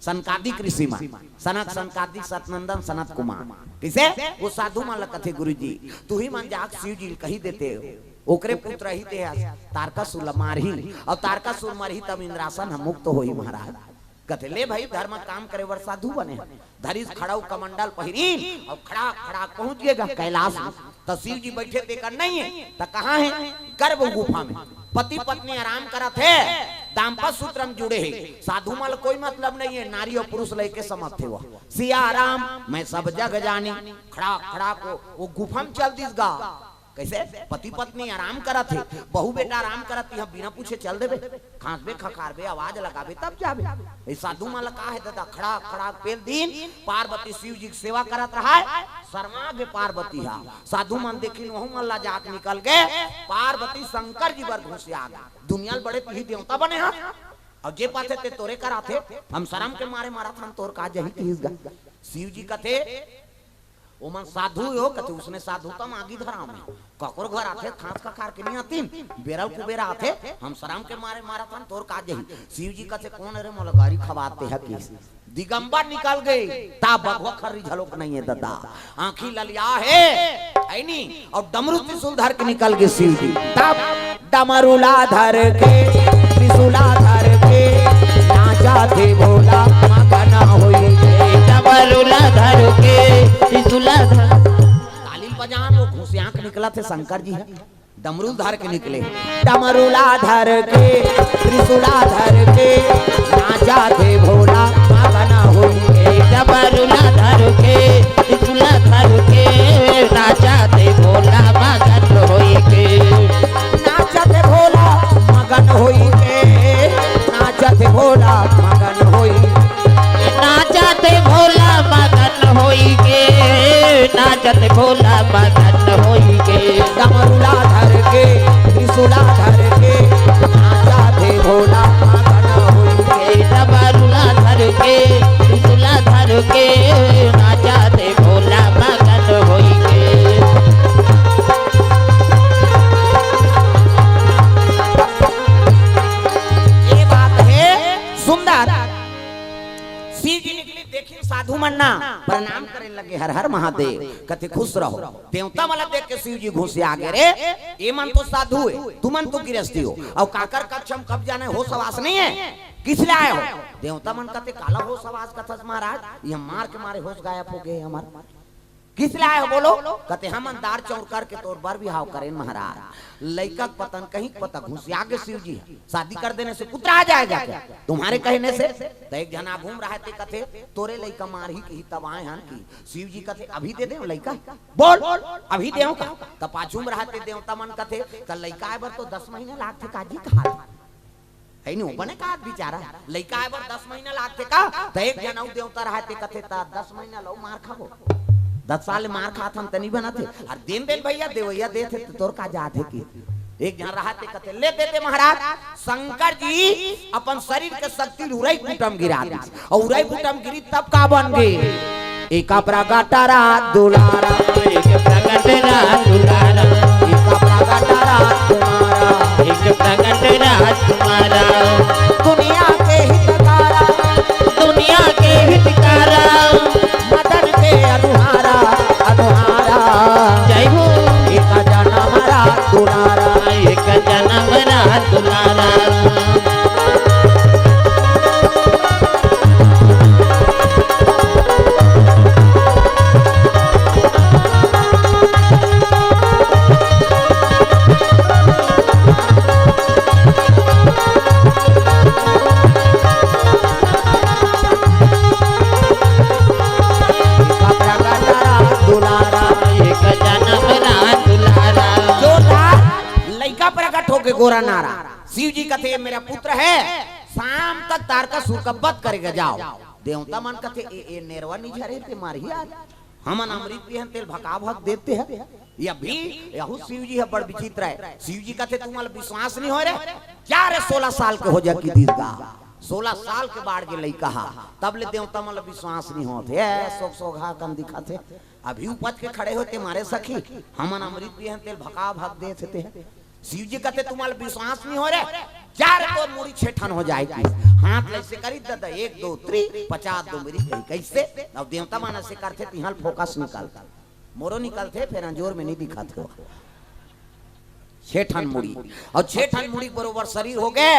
सनकादिक ऋषि मन, सनक, सनकादिक, सतनंदन, सनत कुमार। कइसे? वो साधु मन ल कथे, "गुरु जी, तुही मन जाके शिव जी ल कही देते हो, ओकरे पुत्र ही ते हस, तारकासुर ल मारही, अउ तारकासुर मरही, तब इंद्रासन ह मुक्त होही महाराज।" कथे, "ले भाई, धर्म काम करे बर साधु बने हन।" धरिस खड़ाऊ कमंडल पहिरीन, अउ खड़ाक खड़ाक पहुंच गे गा कैलाश में। त शिव जी बइठे तेकर नइ हे, त कहाँ हे? गर्भ गुफा में। पति पत्नी आराम करत हे, दाम्पत्य सूत्र म जुड़े हे। साधु मन ल कोई मतलब नइ हे, नारी अउ पुरुष ल एके समझथे वो। सिया राम, मैं सब जग जानी। खड़ाक खड़ाक वो, वो गुफा म चल दिस गा। कइसे? पति पत्नी आराम करत हे, बहू बेटा आराम करत हे, बिना पूछे चल देबे? खांसबे, खखारबे, आवाज लगाबे, तब जाबे। ए साधु मन ल का हे दादा, खड़ाक खड़ाक पेल दिन, पार्वती शिव जी के सेवा करत रहय, शर्मा गे पार्वती हा। साधु मन देखिन, वहू मन ला जात निकल गे, पार्वती शंकर जी बर घुसिया गे। दुनिया ल बड़े तुही देवता बने हा, अउ जे पाथे ते तोरे कराथे, हम शरम के मारे मरत हन, तोर का जही किहिस गा। शिव जी कथे, ओमन साधु हो कथे, उसने साधु त मागी धराम हे। ककरो घर आथे, खांस का खार के नहीं आतिन, बेरल कुबेरा आथे, हम शरम के मारे मारत हन, तोर का जही। शिव जी कथे, "कौन रे मोला गारी खवाते ह किस?" दिगंबर निकल गे, ता बघवा खर्री झलोक नहीं है ददा। आंखी ललिया हे, है नी? अउ डमरू त्रिशूल धर के निकल गे शिव जी। तब डमरूला धर के, त्रिशूला धर के, नाचत हे भोला मगन होई के। डमरूला धर के, त्रिशूला धर। ताली बजान, वो घुसिया के निकलत हे शंकर जी ह। डमरू धर के निकले, डमरूला धर के, त्रिशूला धर के, नाचत हे भोला मगन होई के। डमरूला धर के, त्रिशूला धर के, नाचत हे भोला मगन होई के। नाचत हे भोला मगन होई के, नाचत हे भोला मगन होई। नाचत हे भोला मगन होई के, नाचत हे भोला मगन होई के। डमरूला धर के, त्रिशूला धर के, नाचत हे भोला मगन होई के। डमरूला धर के, त्रिशूला धर के, नाचत हे भोला मगन होई के। ये बात हे सुंदर। शिव जी निकली, देखिन साधु मन ना प्रणाम करे लगे, "हर हर महादेव।" कथे, "खुश रहो।" देवता मन ला देख के शिव जी घुसिया गे, "रे, ये मन तो साधु हे, तुमन तो गिरस्ती हो, अउ काकर कक्ष म कब जाना हे, होस हवास नहीं हे, किस लिए आए हो?" देवता मन कथे, "काला होस हवास कथस महाराज, ये मार के मारे होस गायब हो गे हमर।" किस लिए आए हो बोलो? कथे, "हमन दार चौर करके तोर बर बिहाव करेन महाराज। लइका के पता न कहीं पता घुसिया गे शिव जी ह। शादी कर देने से पुत्र आ जाएगा क्या तुम्हारे कहने से?" त एक झन आगू म रहय ते कथे, "तोरे लइका मारही किही तब आए हन कि?" शिव जी कथे, "अभी दे देव लइका, बोल, अभी देव का?" त पाछू म रहय ते देवता मन कथे, "त लइका आए बर तो दस महीना लागथे काजी कहा?" है नी, ओ बने कहा बिचारा, लइका आए बर दस महीना लागथे का? त एक झन अउ देवता रहय ते कथे, "त दस महीना लउ मार खाबो, दस साल ले मार खात हन त नी बनत हे।" अरे देन देन भैया, देवैया देत हे त तोर का जात हे कि? एक झन रहय ते कथे, "ले दे दे महाराज।" शंकर जी अपन शरीर के शक्ति ल उरई कुटम गिरा दिस, अउ उरई कुटम गिरी तब का बन गे? एक प्रगट राज दुलारा, एक प्रगट राज दुलारा, एक प्रगट राज तुम्हारा, एक प्रगट राज तुम्हारा। दुनिया के हितकारा, दुनिया के हितकारा, मदन के अनुहारा, अनुहारा। जय हो। एक जनम राज दुलारा, एक जनम राज दुलारा। प्रगट राज दुलारा, एक जनम राज दुलारा। जोरदार, लइका प्रगट होके गोरा नारा। शिव जी कथे, "ये मेरा पुत्र है, शाम तक तारकासुर का वध करेगा, जाओ।" देवता मन कथे, "ए, ए नेरवा नी झरे ते मारही आज, हमन अमृत पियन तेल भका भक देते हैं।" ये अभी यहू शिव जी ह बड़ विचित्र हे। शिव जी कथे, "तुम्हारा विश्वास नहीं हो रे, जा रे, सोलह साल के हो जा कि दीस गा, सोलह साल के बाढ़ के लइका हा।" तब ले देवता मन ला विश्वास नहीं होत हे, ए, सोग सोगहा कन दिखत हे। अभी उपज के खड़े होते मारे सखी, हमन अमृत पियन तेल भका भक देत हे ते। शिव जी कथे, "तुम्हारा विश्वास नहीं हो रे, जा रे, तोर मुड़ी छेठन हो जाए कि।" हाथ ले ऐसे करी, ददा, एक, दो, three, पचास दो मेरी कही, कैसे? अब देवता मन ऐसे करथे, तिहां ले फोकस निकल, मोरो निकलथे, फेर अंजोर में नहीं दिखत हो। छेठन मुड़ी, अउ छेठन मुड़ी बरोबर शरीर हो गे।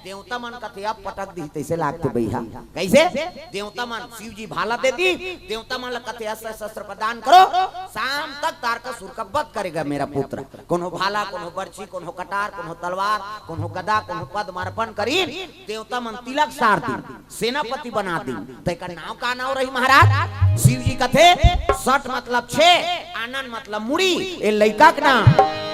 देवता मन कथे, "अब पटक दिही तइसे लागथे बइहा।" कइसे? देवता मन, शिव जी भाला दे दिस, देवता मन ल कथे, "अस्त्र शस्त्र प्रदान करो, शाम तक तारकासुर का वध करेगा मेरा पुत्र।" कोनो भाला, कोनो बरछी, कोनो कटार, कोनो तलवार, कोनो गदा, कोनो पद्म अर्पण करिन, देवता मन तिलक सार दिस। सेनापति बना दिस। त एकर नाव का नाव रही महाराज? शिव जी कथे, सट मतलब छे, आनन मतलब मुड़ी। ए लइका के नाम,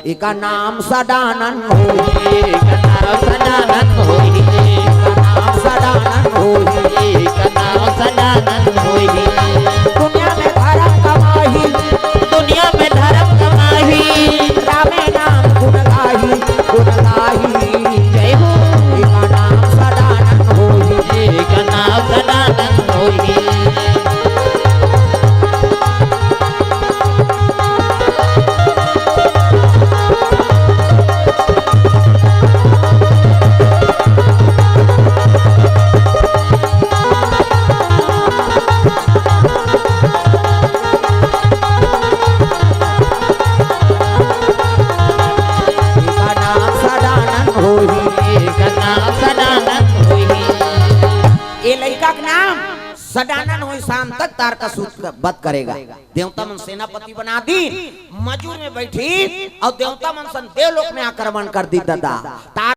एकर नाम सदानंद होही। एकर नाम सदानंद होही। एकर नाम सदानंद होही। एकर नाम सदानंद होही। दुनिया में धरम कमाही। दुनिया में धरम कमाही। रामे नाम गुण गाही। गुण गाही। जय हो। एकर नाम सदानंद होही। एकर नाम सदानंद होही। सडानन होई, शाम तक तारकासुर का वध करेगा। देवता मन सेनापति बना दी, मजूर में बैठी अउ देवता मन सन देवलोक में आक्रमण कर दी दादा। तार